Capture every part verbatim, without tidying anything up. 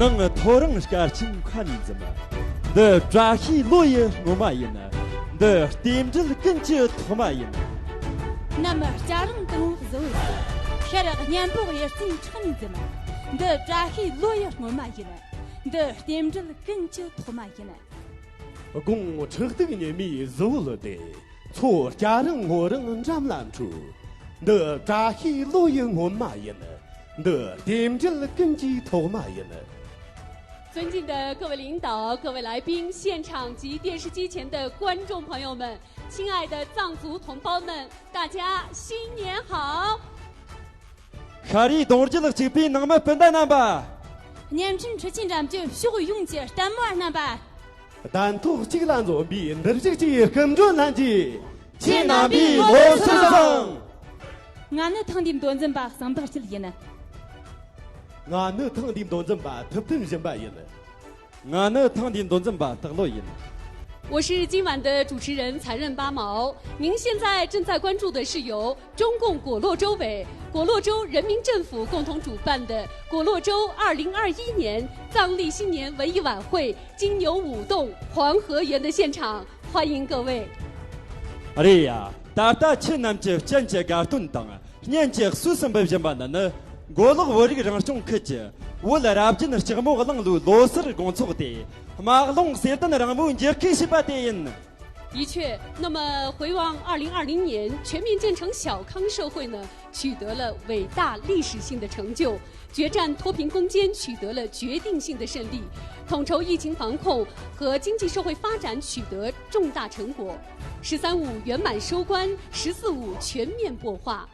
ངང་ཐོ་རངས་སྐར་ཆེན་མཁའ་ནས་འཛུམ། འདི་བཀྲ་ཤིས་ལོ་ཡི་སྔོན་མ་ཡིན། འདི་རྟེན་འབྲེལ་ཀུན་གྱི་ཐོག་མ་ཡིན། ནམ་སྐྱ་རེངས་དང་བཟོ་བའི་ཤར་གཉན་པོ་གཡུ་རྩེའི་ཕྲག་ནས་འཛུམ། འདི་བཀྲ་ཤིས་ལོ་ཡི་སྔོན་མ་ཡིན། འདི་རྟེན་འབྲེལ་ཀུན་གྱི་ཐོག་མ་ཡིན། དགུང་ཁྲག་ཐིག་ཉི་མའི་གཟི་འོད་དེ། མཚོ་སྐྱ་རེངས་སྔོ་རེངས་འགྲམ་ལ་འཁྲུག། འདི་བཀྲ་ཤིས་ལོ་ཡི་སྔོན་མ་ཡིན། འདི་རྟེན་འབྲེལ་ཀུན་གྱི་ཐོག་མ་ཡིན།尊敬的各位领导、各位来宾、现场及电视机前的观众朋友们，亲爱的藏族同胞们，大家新年好！ ཤ་རུས་གདུང་རྒྱུད་གཅིག་པའི་ནང་མི་སྤུན་ཟླ་རྣམ་པ། བརྙན་འཕྲིན་འཕྲུལ་ཆས་འགྲམ་གྱི་ཕྱོགས་ཡོངས་ཀྱི་ལྟད་མོ་བ་རྣམ་པ། གདན་ཐོག་གཅིག་ལ་འཛོམས་པའི་འདུ་གཅིག་གི་སྐུ་མགྲོན་ལྷན་རྒྱས། ཁྱེད་རྣམ་པའི་ལོ་གསར་བཟང་། ང་ནི་ཐེངས་འདིའི་མདོ་འཛིན་པ་གསང་བདག་སྐྱིད་ཡིན། ང་ནི་ཐེངས་འདིའི་མདོ་འཛིན་པ་ཐུབ་བསྟན་སྦྱིན་པ་ཡིན། ང་ནི་ཐེངས་འདིའི་མདོ་འཛིན་པ་སྟག་ལོ་ཡིན། 我是今晚的主持人残忍八毛。您现在正在关注的是由中共果洛州委、果洛州人民政府共同主办的果洛州二零二一年藏历新年文艺晚会金牛舞动黄河源的现场，欢迎各位。 ཨ་རེད་ཡ། ད་ལྟ་ཁྱེད་རྣམས་ཀྱི་སྤྱན་གྱི་དགའ་སྟོན་དང་སྙན་གྱི་གསོས་སུ་འབུལ་བཞིན་པ་འདི་ནི། མགོ་ལོག་བོད་རིགས་རང་སྐྱོང་ཁུལ་གྱི་བོད་རབ་རྒྱན་ལྕགས་མོ་གླིང་ལོའི་ལོ་གསར་དགོང་ཚོགས་ཏེ། དམག་རླུང་གསེར་ལྡན་རིང་མོའི་འགྱུར་ཁུག་ཞེས་པ་དེ་ཡིན། 的确，那么回望二零二零年全面建成小康社会呢，取得了伟大历史性的成就，决战脱贫攻坚取得了决定性的胜利，统筹疫情防控和经济社会发展取得重大成果，十三五圆满收官，十四五全面擘画。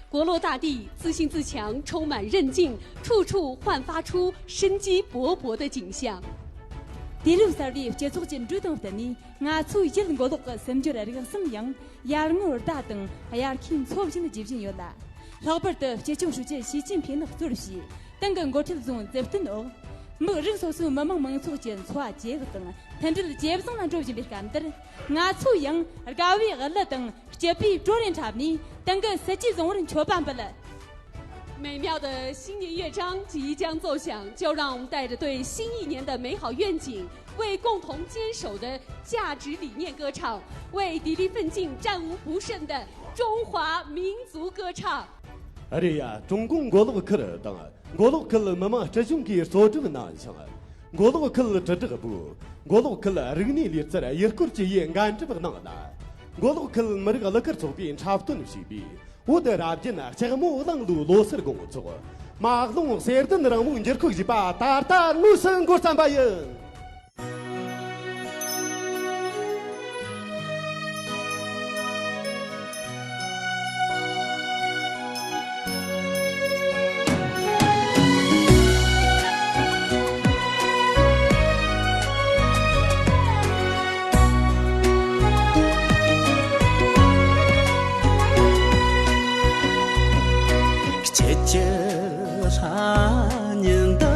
国祺大地自信自强，充满韧劲，处处焕发出生机勃勃的景象。 དུས་རབས་གསར་བའི་སྤྱི་ཚོགས་ཀྱི་འགྲོས་དང་བསྟུན་ནས། ང་ཚོའི་ཡུལ་མགོ་ལོག་གི་སེམས་འགྱུར་རིག་གསུམ་ཡང་ཡར་ངོའི་ཟླ་དང་དབྱར་ཁའི་མཚོ་བཞིན་རྒྱས་བཞིན་ཡོད་ལ། ལྷག་པར་དུ་སྤྱི་ཁྱབ་ཧྲུའུ་ཅི་ཞི་ཅིན་ཕིང་ནག་གཙོར་བྱས། ཏང་གི་འགོ་ཁྲིད་བཟུང་མཛུབ་སྟོན་འོག་མི་རིགས་སོ་སོའི་མི་དམངས་མང་ཚོགས་ཀྱི་འཚོ་བ་ཇེ་ཡག་དང་མཐུན་སྒྲིལ་ཇེ་བཟང་ལ་འགྲོ་བཞིན་པའི་སྐབས་འདིར། ང་ཚོས་ཡང་དགའ་བའི་གླུ་དང་། སྐྱིད་པའི་བྲོ་རེ་འཁྲབ་ནས། ཏང་གི་སྲིད་ཇུས་བཟང་བོར་མཆོད་པ་འབུལ། 美妙的新年乐章即将奏响，就让我们带着对新一年的美好愿景、为共同坚守的价值理念歌唱，为砥砺奋进、战无不胜的中华民族歌唱。 ཨ་རེད་ཡ། ཀྲུང་གུང་མགོ་ལོག་ཁུལ་དང་། མགོ་ལོག་ཁུལ་མི་དམངས་སྲིད་གཞུང་གིས་གཙོ་སྒྲུབ་གནང་ཞིང་། མགོ་ལོག་ཁུལ་དྲིལ་བསྒྲགས་པུའུ། མགོ་ལོག་ཁུལ་རིག་གནས་ལུས་རྩལ་ཡུལ་སྐོར་བཅས་ཀྱིས་འགན་སྒྲུབ་གནང་ལ། མགོ་ལོག་ཁུལ་མི་རིགས་གླུ་གར་ཚོགས་པས་འཁྲབ་སྟོན་བྱས་པའི་བོད་རབ་རྒྱན་ལྕགས་མོ་གླིང་ལོའི་ལོ་གསར་དགོང་ཚོགས། དམག་རླུང་གསེར་ལྡན་རིང་མོའི་འགྱུར་ཁུག་ཞེས་པ་ད་ལྟ་དངོས་སུ་འགོ་བརྩམས་པ་ཡིན། སྐྱིད་ཀྱི་ལྷ་ཉིན་འདི་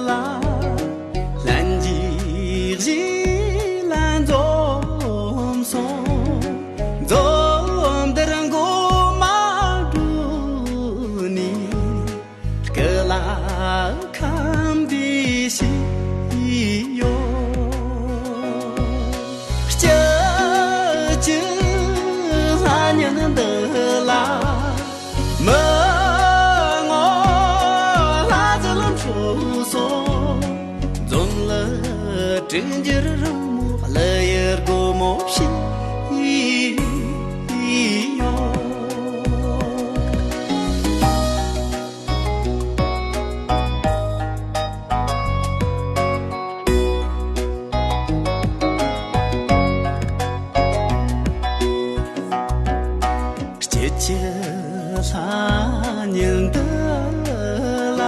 ལ། ལྷན་རྒྱས་གཞིས་ལ་འཛོམས་སོང་། འཛོམས་འདིར་མགོ་མ་བཀྲུས་ནས། སྐུ་ལ་ཁམས་བདེ་ཞིག་ཡོད། སྐྱིད་ཀྱི་ལྷ་ཉིན་འདི་ལ། མི་ངོ་ལྷ་ཟིལ་འཁྲུགས་སོ། འཛོམས་ལ་དྲིན་གྱུར་རི་མོ་གླུ་ཡི་སྒོ་མོ་ཕྱེས་ཡོད། སྐྱིད་ཀྱི་ལྷ་ཉིན་འདི་ལ།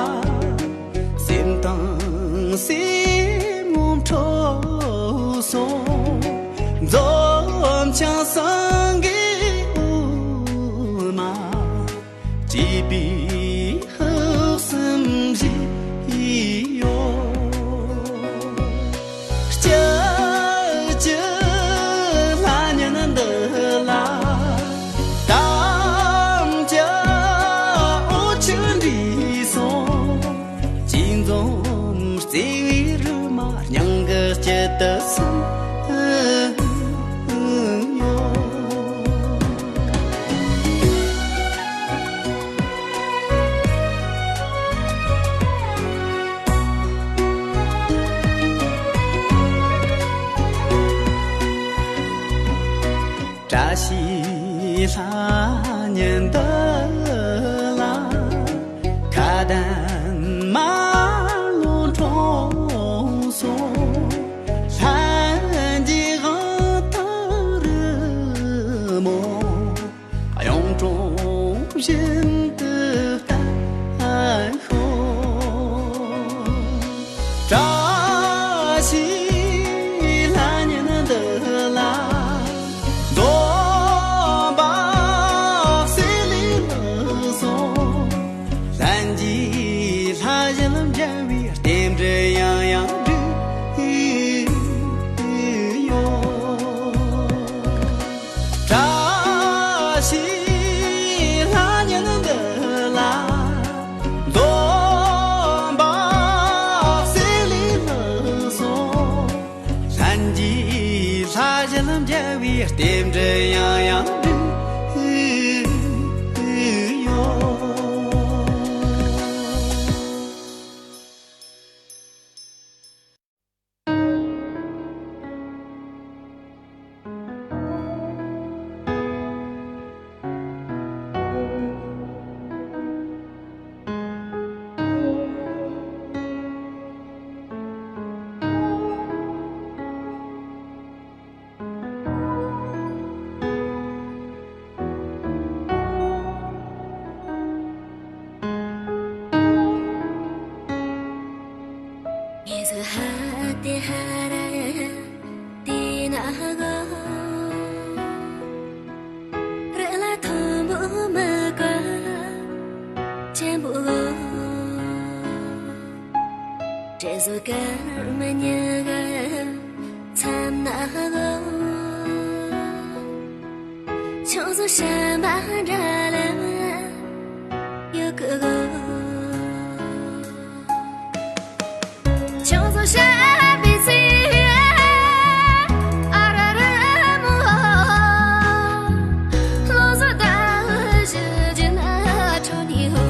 སེམས་དང་སེམས་མོ་འཕྲོད་སོང་། འཛོམས་ཀྱང་སེང་གེའི་འོ་མ། སྐྱིད་པའི་ཕུགས་བསམ་བཞེས་ཡོད། སྐྱིད་ཀྱི་ལྷ་ཉིན་འདི་ལ། དམ་གྱི་འོ་ཆུ་འདྲིས་སོང་། སྐྱིད་འཛོམས་ བཀྲ་ཤིས་ལྷ་ཉིན་འདི་ལ། ཁ་དན་མ་ལོ་འཁྲུངས་སོ། ལྷན་རྒྱས་དབང་ཐང་རི་མོ། གཡུང་དྲུང་བཞིན་དུ་བརྟན་ཤོག་བཀྲ་ཤིས་ལྷ་ཉིན་འདི་ལ། འཛོམས་པ་སེ་ལི་ལུ་སོང་། ལྷན་རྒྱས་ལྷ་བཞིན་མཇལ་བའི་རྟེན་འབྲེལ་ཡང་ཡང་འགྲིག་ཡོད། བཀྲ་ཤིས་ལྷ་ཉིན་འདི་ལ། འཛོམས་པ་སེ་ལི་ལུ་སོང་། ལྷན་རྒྱས་ལྷ་བཞིན་མཇལ་བའི་རྟེན་འབྲེལ་ཡང་ཡང་འགྲིག་ཡོད། ངེ་ཟུ་ཧ་ཏེ་ཧ་ར་ཏེ་ན་གོ། རི་ལ་མཐོན་པོ་མི་བཀོད་ཆེན་པོ་གོ། བྲེ་ཟུ་ཀར་མི་ཉི་ག་མཚམས་ན་གོ། ཆུང་ཟོ་ཤམ་པ་འདྲ་ལམ་ཡོད་གི་གོ། ཆུང་ཟོ་ཤམ་པའི་ཚེ་ཨ་ར་ར་མོ། ལོ་ཟོ་ད་ཞི་ཇི་ན་ཁྲོ་ནི་ཧོ།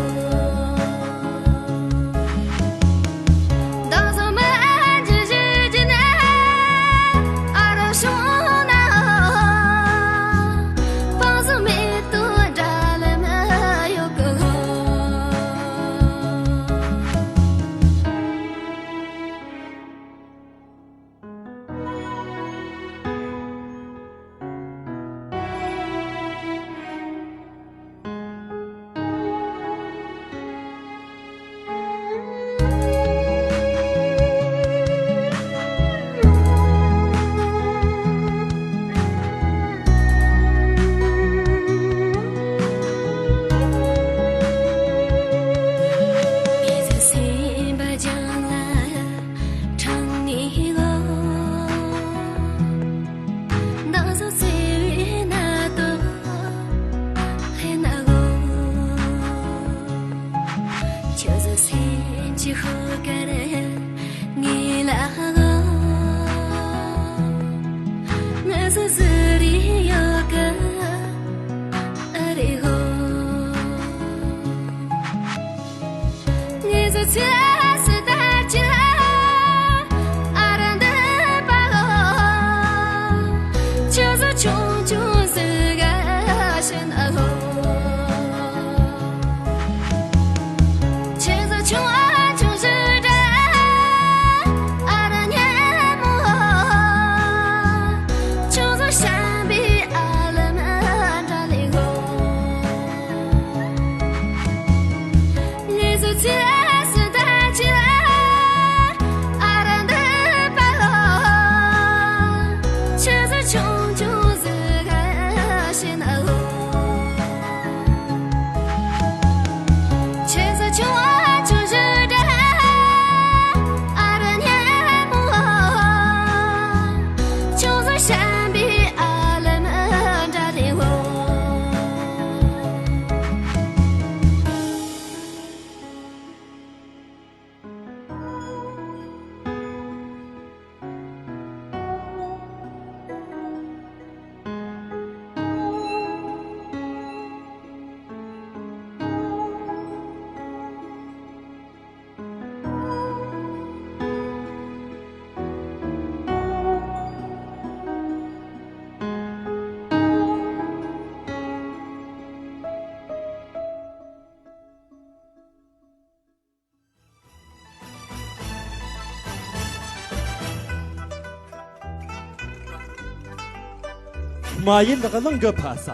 རྨ་ཡུལ་གླིང་གི་ཕ་ས།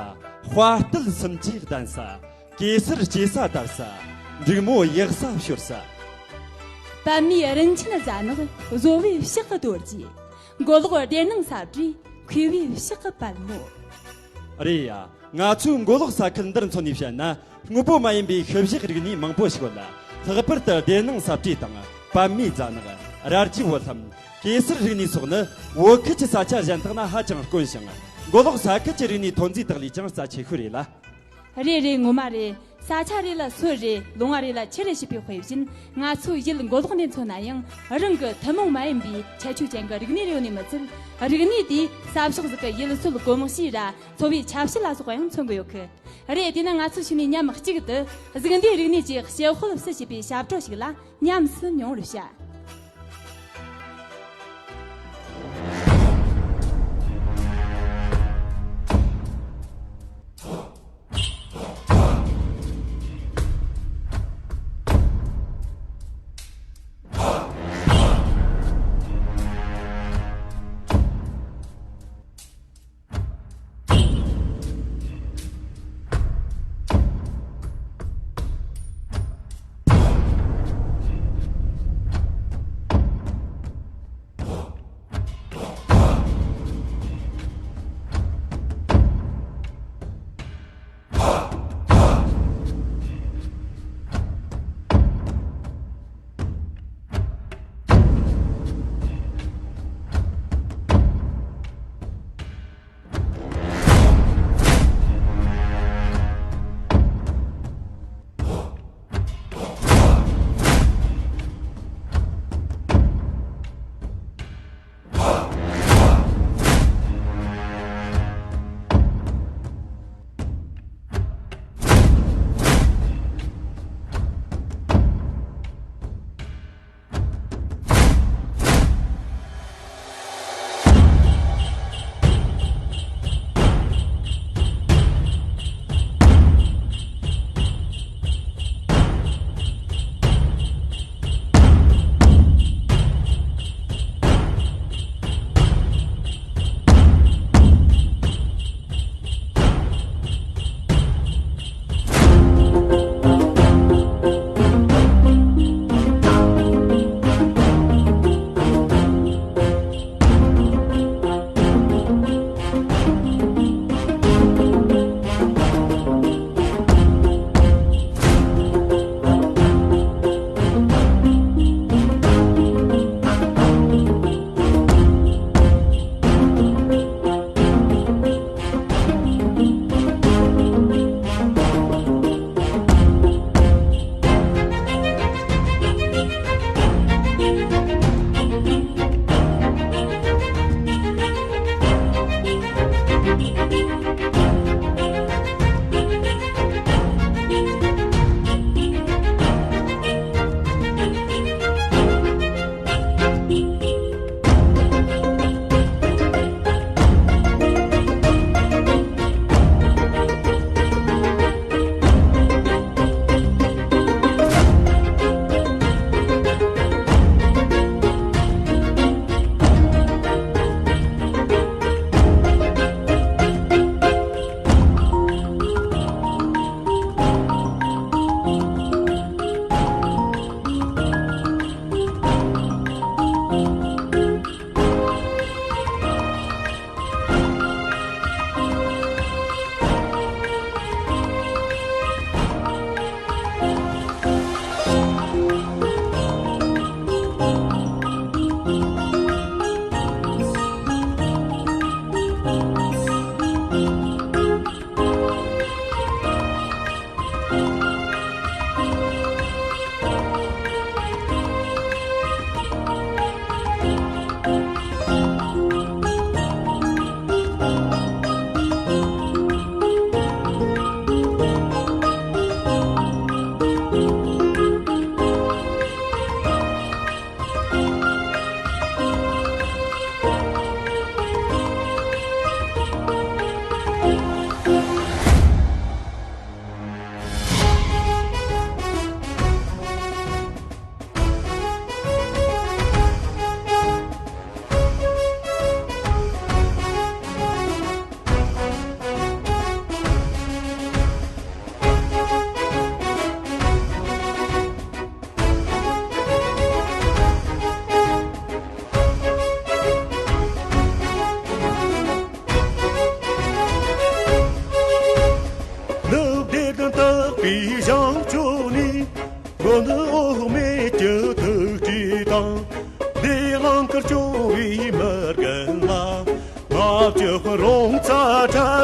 དཔའ་རྟུལ་སུམ་བརྒྱའི་གདན་ས། གེ་སར་སྐྱེ་ས་དར་ས། འབྲུག་མོ་ཡག་ས་ཤོར་ས། པདྨའི་རིན་ཆེན་རྫ་ནག་བཟོ་བོའི་ཕྱག་གི་རྡོ་རྗེ། མགོ་ལོག་སྡེར་ནང་ས་བྲིས་མཁས་པའི་ཕྱག་གི་པད་མོ། རེད་ཡ། ང་ཚོའི་མགོ་ལོག་ས་ཁུལ་འདིར་མཚོན་ནས་བཤད་ན། དངོས་པོ་མ་ཡིན་པའི་ཤུལ་བཞག་རིག་གནས་མང་པོ་ཞིག་ཡོད་ལ། ལྷག་པར་དུ་སྡེར་ནང་ས་བྲིས་དང་། པདྨའི་རྫ་ནག་རལ་གྲིའི་བུ་ལྷམ། གེ་སར་རིག་གནས་སོགས་ནི་བོད་ཁུལ་གྱི་ས་ཆ་གཞན་དག་ན་ཧ་ཅང་དཀོན་ཞིང་། མགོ་ལོག་ས་ཁུལ་གྱི་རིག་གནས་ཐོན་རྫས་དག་ལས་ཀྱང་རྩ་ཆེ་ཤོས་རེད་ལ། རེད་རེད། ངོ་མ་རེད། ས་ཆ་རེ་ལ་སོལ་རེ། ལུང་བ་རེ་ལ་ཆུ་རེ་ཞེས་པའི་དཔེ་བཞིན། ང་ཚོའི་ཡུལ་མགོ་ལོག་འདི་མཚོན་ན་ཡང་། རང་གི་ཐུན་མོང་མ་ཡིན་པའི་ཁྱད་ཆོས་ཅན་གྱི་རིག་གནས་རེ་ཡོད་ནི་མི་ཚད། རིག་གནས་དེས་ས་ཕྱོགས་ཟིག་གི་ཡུལ་སྲོལ་གོམས་གཤིས་ར། འཚོ་བའི་ཆབ་སྲིད་ལ་སོགས་པ་ཡང་མཚོན་གྱི་ཡོད་གི། རེད། དེས་ན་ང་ཚོ་ཞིག་ནས་མཉམ་གཅིག་ཏུ་གཟུགས་འདས་རིག་གནས་ཀྱི་ཞི་ཧོལ་སི་ཞེས་པའི་ཞབས་བྲོ་ཞིག་ལ་ཉམས་སུ་མྱོང་རུ་བྱ།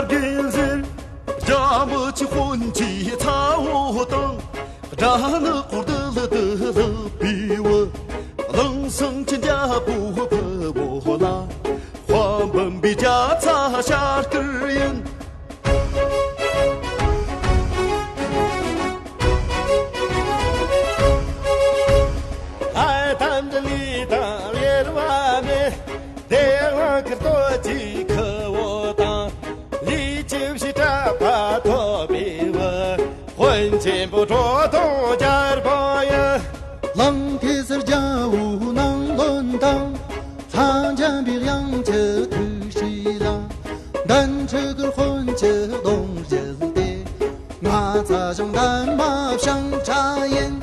རྒན་ཟེར། རྒྱ་མི་ཆེ་དཔོན་གྱི་ཚ་བོ་དང་། དགྲ་ནག་པོ་དུ་ལ་དུ་ལ་པི་བུ། གླིང་སེང་ཆེན་རྒྱལ་པོ་ཕུ་བོ་ལ། དཔའ་འབུམ་པའི་རྒྱ་ཚ་ཤར་སྐུར་ཡིན། ཨ་དམ་དུ་ལི་དང་ལེར་བ་མེ། དེ་ལ་ཁུར་ཏོ་ཅི་ཁུ་བོ་དང་། ལི་ཅི་བཞི་གྲྭ་པ་ཐོ་པི་བུ། དཔོན་ཆེན་པོ་གྲོ་དང་རྒྱལ་པོ་ཡི། གླང་གེ་སར་རྒྱལ་བོ་ནང་བློན་དང་། ལྷ་འཇམ་པའི་དབྱངས་ཀྱི་ཐུགས་སྲས་ལ། འདན་ཁྲི་གི་དཔོན་གྱི་གདུང་བརྒྱུད་དེ། ང་ཚ་ཞང་འདན་མ་ཞང་ཁྲ་ཡིན།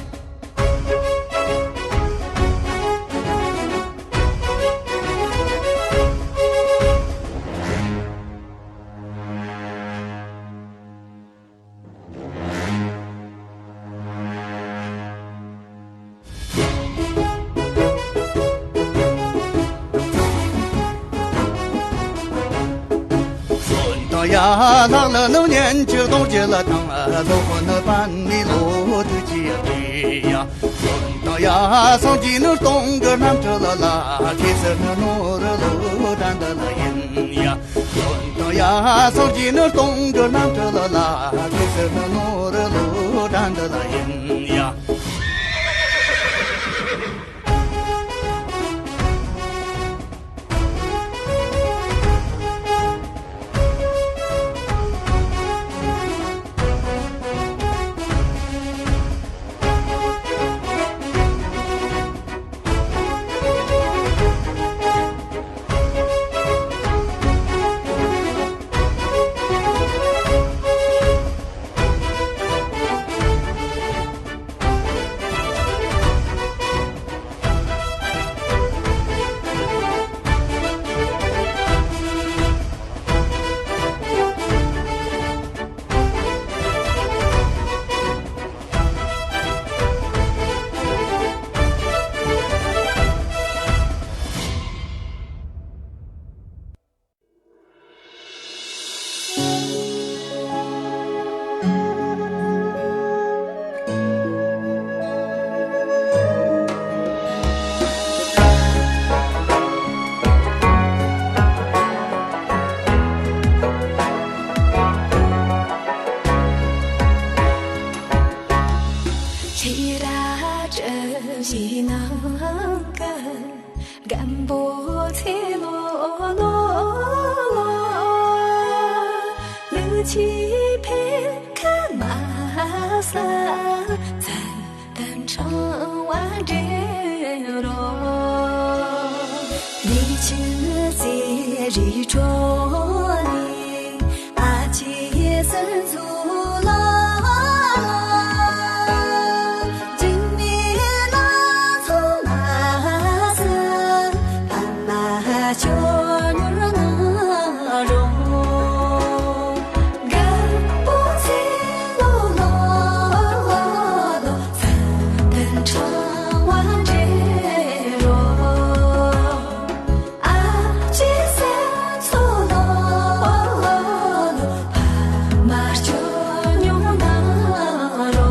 དང་ཡ་ལག་ལ་ནུ་ཉན་གྱི་གདོང་གྱི་ལ་དང་ལོ་ཁོ་ནི་པན་ནི་ལོ་དུ་ཅི་ཡ་ཡ། དང་ཡ་སང་གི་ནུ་སྟོང་གི་རྣམ་གྲོལ་ལ་ལ་ཁེ་སར་ནི་ནོར་ལོ་དྲན་ད་ལ་ཡིན་ཡ། དང་ཡ་སང་གི་ནུ་སྟོང་གི་རྣམ་གྲོལ་ལ་ལ་ཁེ་སར་ནི་ནོར་ལོ་དྲན་ད་ལ་ཡིན་ཡ། ཁྱེད་ར་བཀྲ་ཤིས་ནམ་མཁའ། སྒམ་པོ་ཚེ་ལོ་ལོ། ལུག་ཁྱི་ཕེ་ཁ་མ་ས། མཚན་ལྡན་ཕྲེང་བ་འདྲེན་རོགས། ལུག་ཁྱི་ཚེ་རིང་ཁྲོད་ནས། ཨ་ཅེ་སེམས་ཚོ་ལ། འཇིགས་མེད་ལ་ཚོ་མ་ཟ། ཕ་མ་ཁྱོད་མྱུར་ན་རོ། རྒད་པོ་ཚེ་ལོ་ལོ་ལོ། མཚན་ལྡན་ཕྲེང་བ་འདྲེན་རོགས། ཨ་ཅེ་སེམས་ཚོ་ལོ་ལོ། ཕ་མ་སྐྱོ་མྱོང་ན་རོ།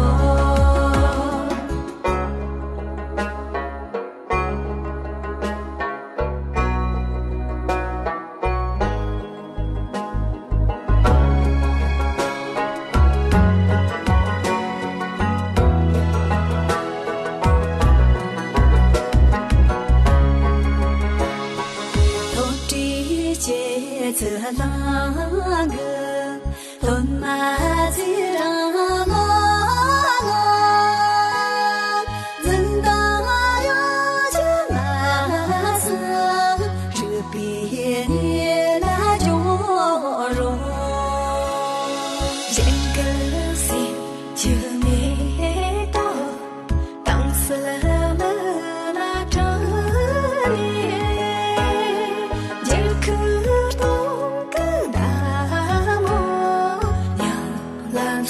ལྷོ་བྲིས་ཀྱི་ཚུལ་ལང་གི། ལྷོད་མ་ཟེར་རང་ལོ་ལོ། འཛིན་དང་གཡོ་ཅི་མ་ཟ། རིག་པའི་གནས་ལ་སྦྱོང་རོགས། གཞན་གྱི་སེམས་ཀྱི་མེ་ཏོག་དྭངས་གསལ་མི་ལ་དྲངས་ནས། འགྱུར་ཁུག་སྟོང་གི་མདའ་མོ་ཡང་ལ་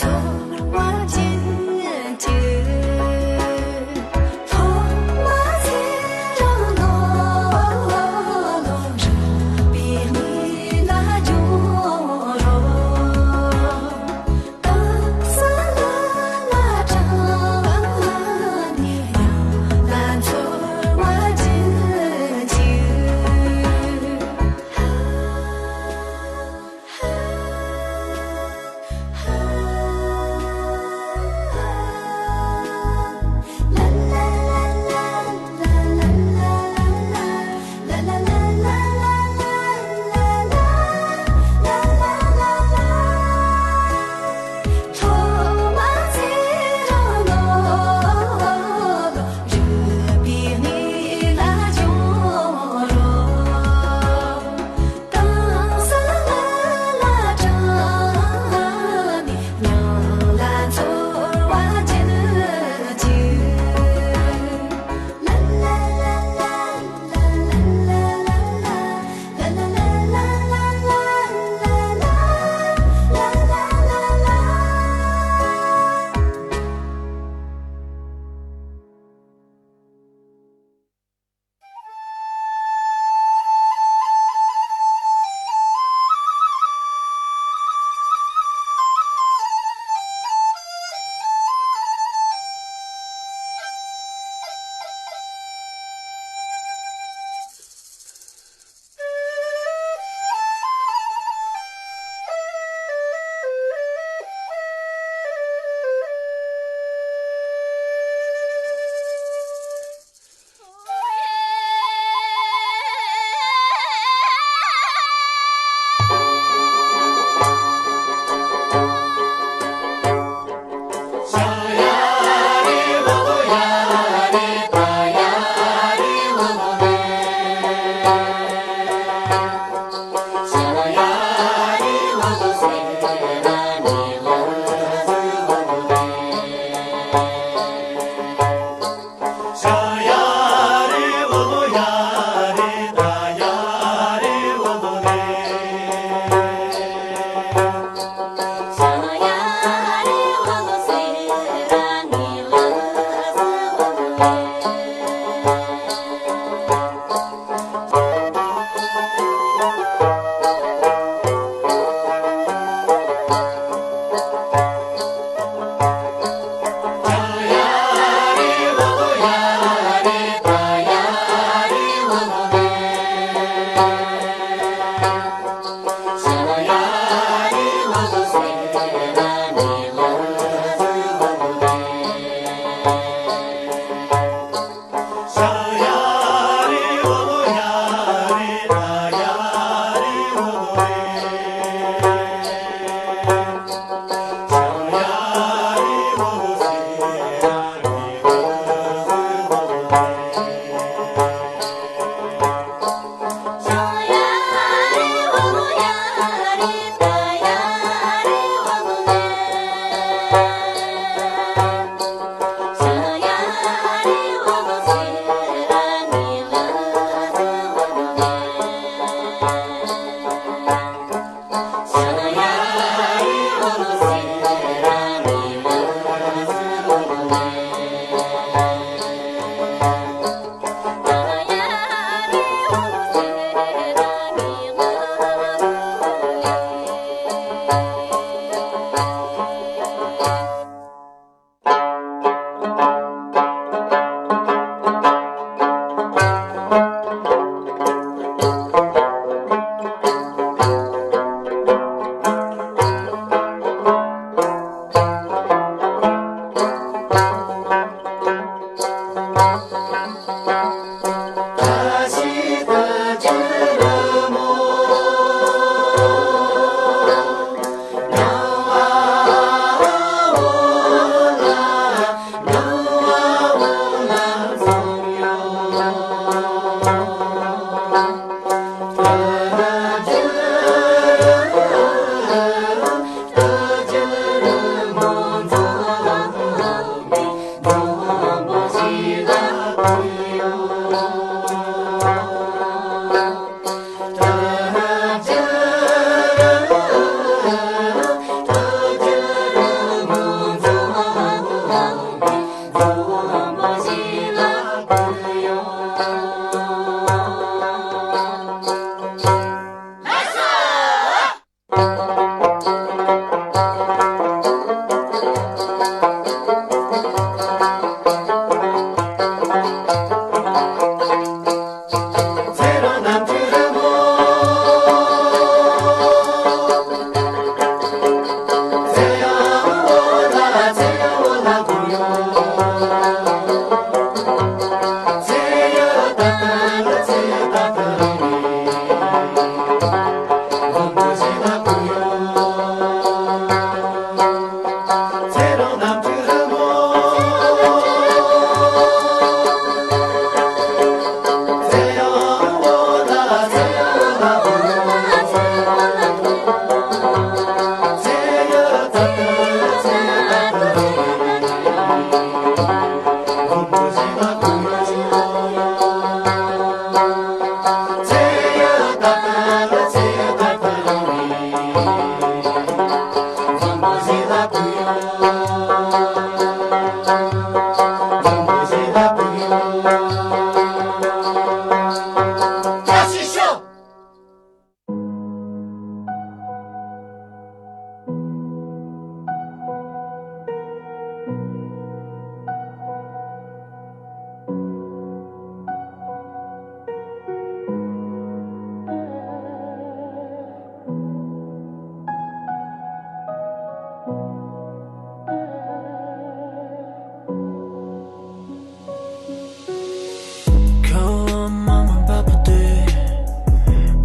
ཁ་བ་མང་བ་འབབ་པ་དེ།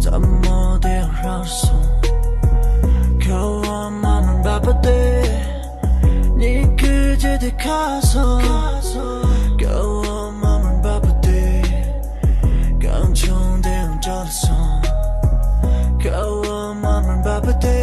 ཚ་མོ་དེ་ཡང་རག་སོང་། ཁ་བ་མང་བ་འབབ་པ་དེ། ཉི་ཁུ་ཅེ་དེ་ཁ་སོང་། ཁ་བ་མང་བ་འབབ་པ་དེ། གངས་ལྗོངས་དེ་ཡང་བྲལ་སོང་། ཁ་བ་མང་བ་འབབ་པ་དེ།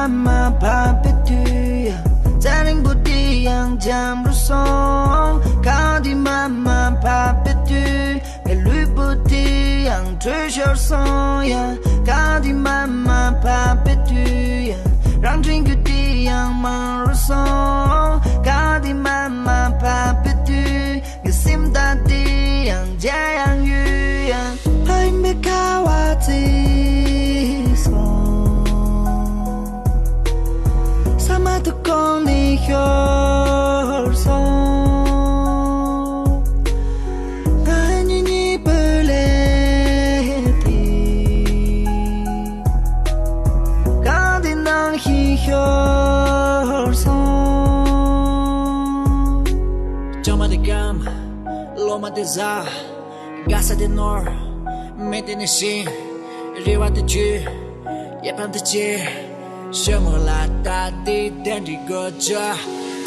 མ་མ་བབས་པའི་དུས་ཡང་། རྩྭ་རིང་པོ་དེ་ཡང་འཇམ་རུ་སོང་། གངས་དེ་མ་མ་བབས་པའི་དུས། ངའི་ལུས་པོ་དེ་ཡང་དྲོད་ཤོར་སོང་ཡ། གངས་དེ་མ་མ་བབས་པའི་དུས་ཡང་། རང་དྲན་རྒྱུ་དེ་ཡང་མང་རུ་སོང་། གངས་དེ་མ་མ་བབས་པའི་དུས། ངའི་སེམས་དང་དེ་ཡང་མཇལ་ཡང་ཡུལ་ཡང་། ཕ་ཡུལ་མའི་ཁ་བ་བརྩིས་སོང་། ས་མ་ཐུག་གོང་ནས་ཤོར་སོང་། ང་གཉིས་གཉིས་པོའི་ལས་དེ། གངས་དེ་ནང་བཞིན་ཤོར་སོང་། ལྕང་མ་དེ་སྐམ། ལོ་མ་དེ་ཟ། དགའ་ས་དེ་ནོར། མི་དེ་ནི་ཤི། རེ་བ་དེ་བཅོལ། ཡིད་ཕམ་དེ་བཅད། ཞྭ་མོ་ལ་ལྟ་དེ་གདན་འདྲེན་དགོས་ཆ།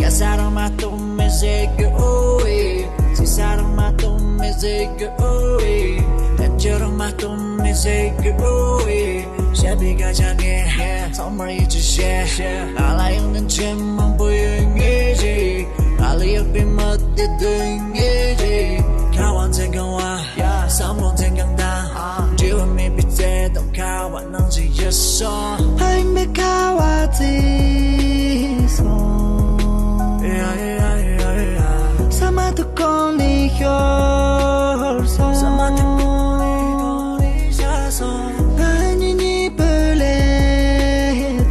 ག་ས་རང་མ་གཏོགས་མི་ཟེར་རྒྱུ་ཨོ་ཨེ། ཚེ་ས་རང་མ་གཏོགས་མི་ཟེར་རྒྱུ་ཨོ་ཨེ། ལྟ་ཆ་རང་མ་གཏོགས་མི་ཟེར་རྒྱུ་ཨོ་ཨེ། བཤད་པའི་སྐད་ཆ་ངས་ཚང་མར་ཡིད་ཆེས་བྱེད། ང་ལ་ཡོང་ན་ཆེས་མང་པོ་ཡོད་ངེས་ཀྱི། ང་ལ་ཡོད་པའི་མི་དེ་དོན་ངེས་ཀྱི། ཁ་བ་མཚན་གང་བ། བསམ་བློ་མཚན་གང་དང་། འབྲེལ་བ་མེད་པའི་ཚེ་དང་ཁ་བ་ནང་བཞིན་ཡོད་སོང་། ཕ་ཡུལ་མའི་ཁ་བ་བརྩིས་སོང་། ཡ་ཡ་ཡ་ཡ། ས་མ་ཐུག་གོང་ནས་ཤོར་སོང་། ས་མ་ཐུག་གོང་ནས་གོང་ནས་ཤར་སོང་། ང་གཉིས་གཉིས་པོའི་ལས་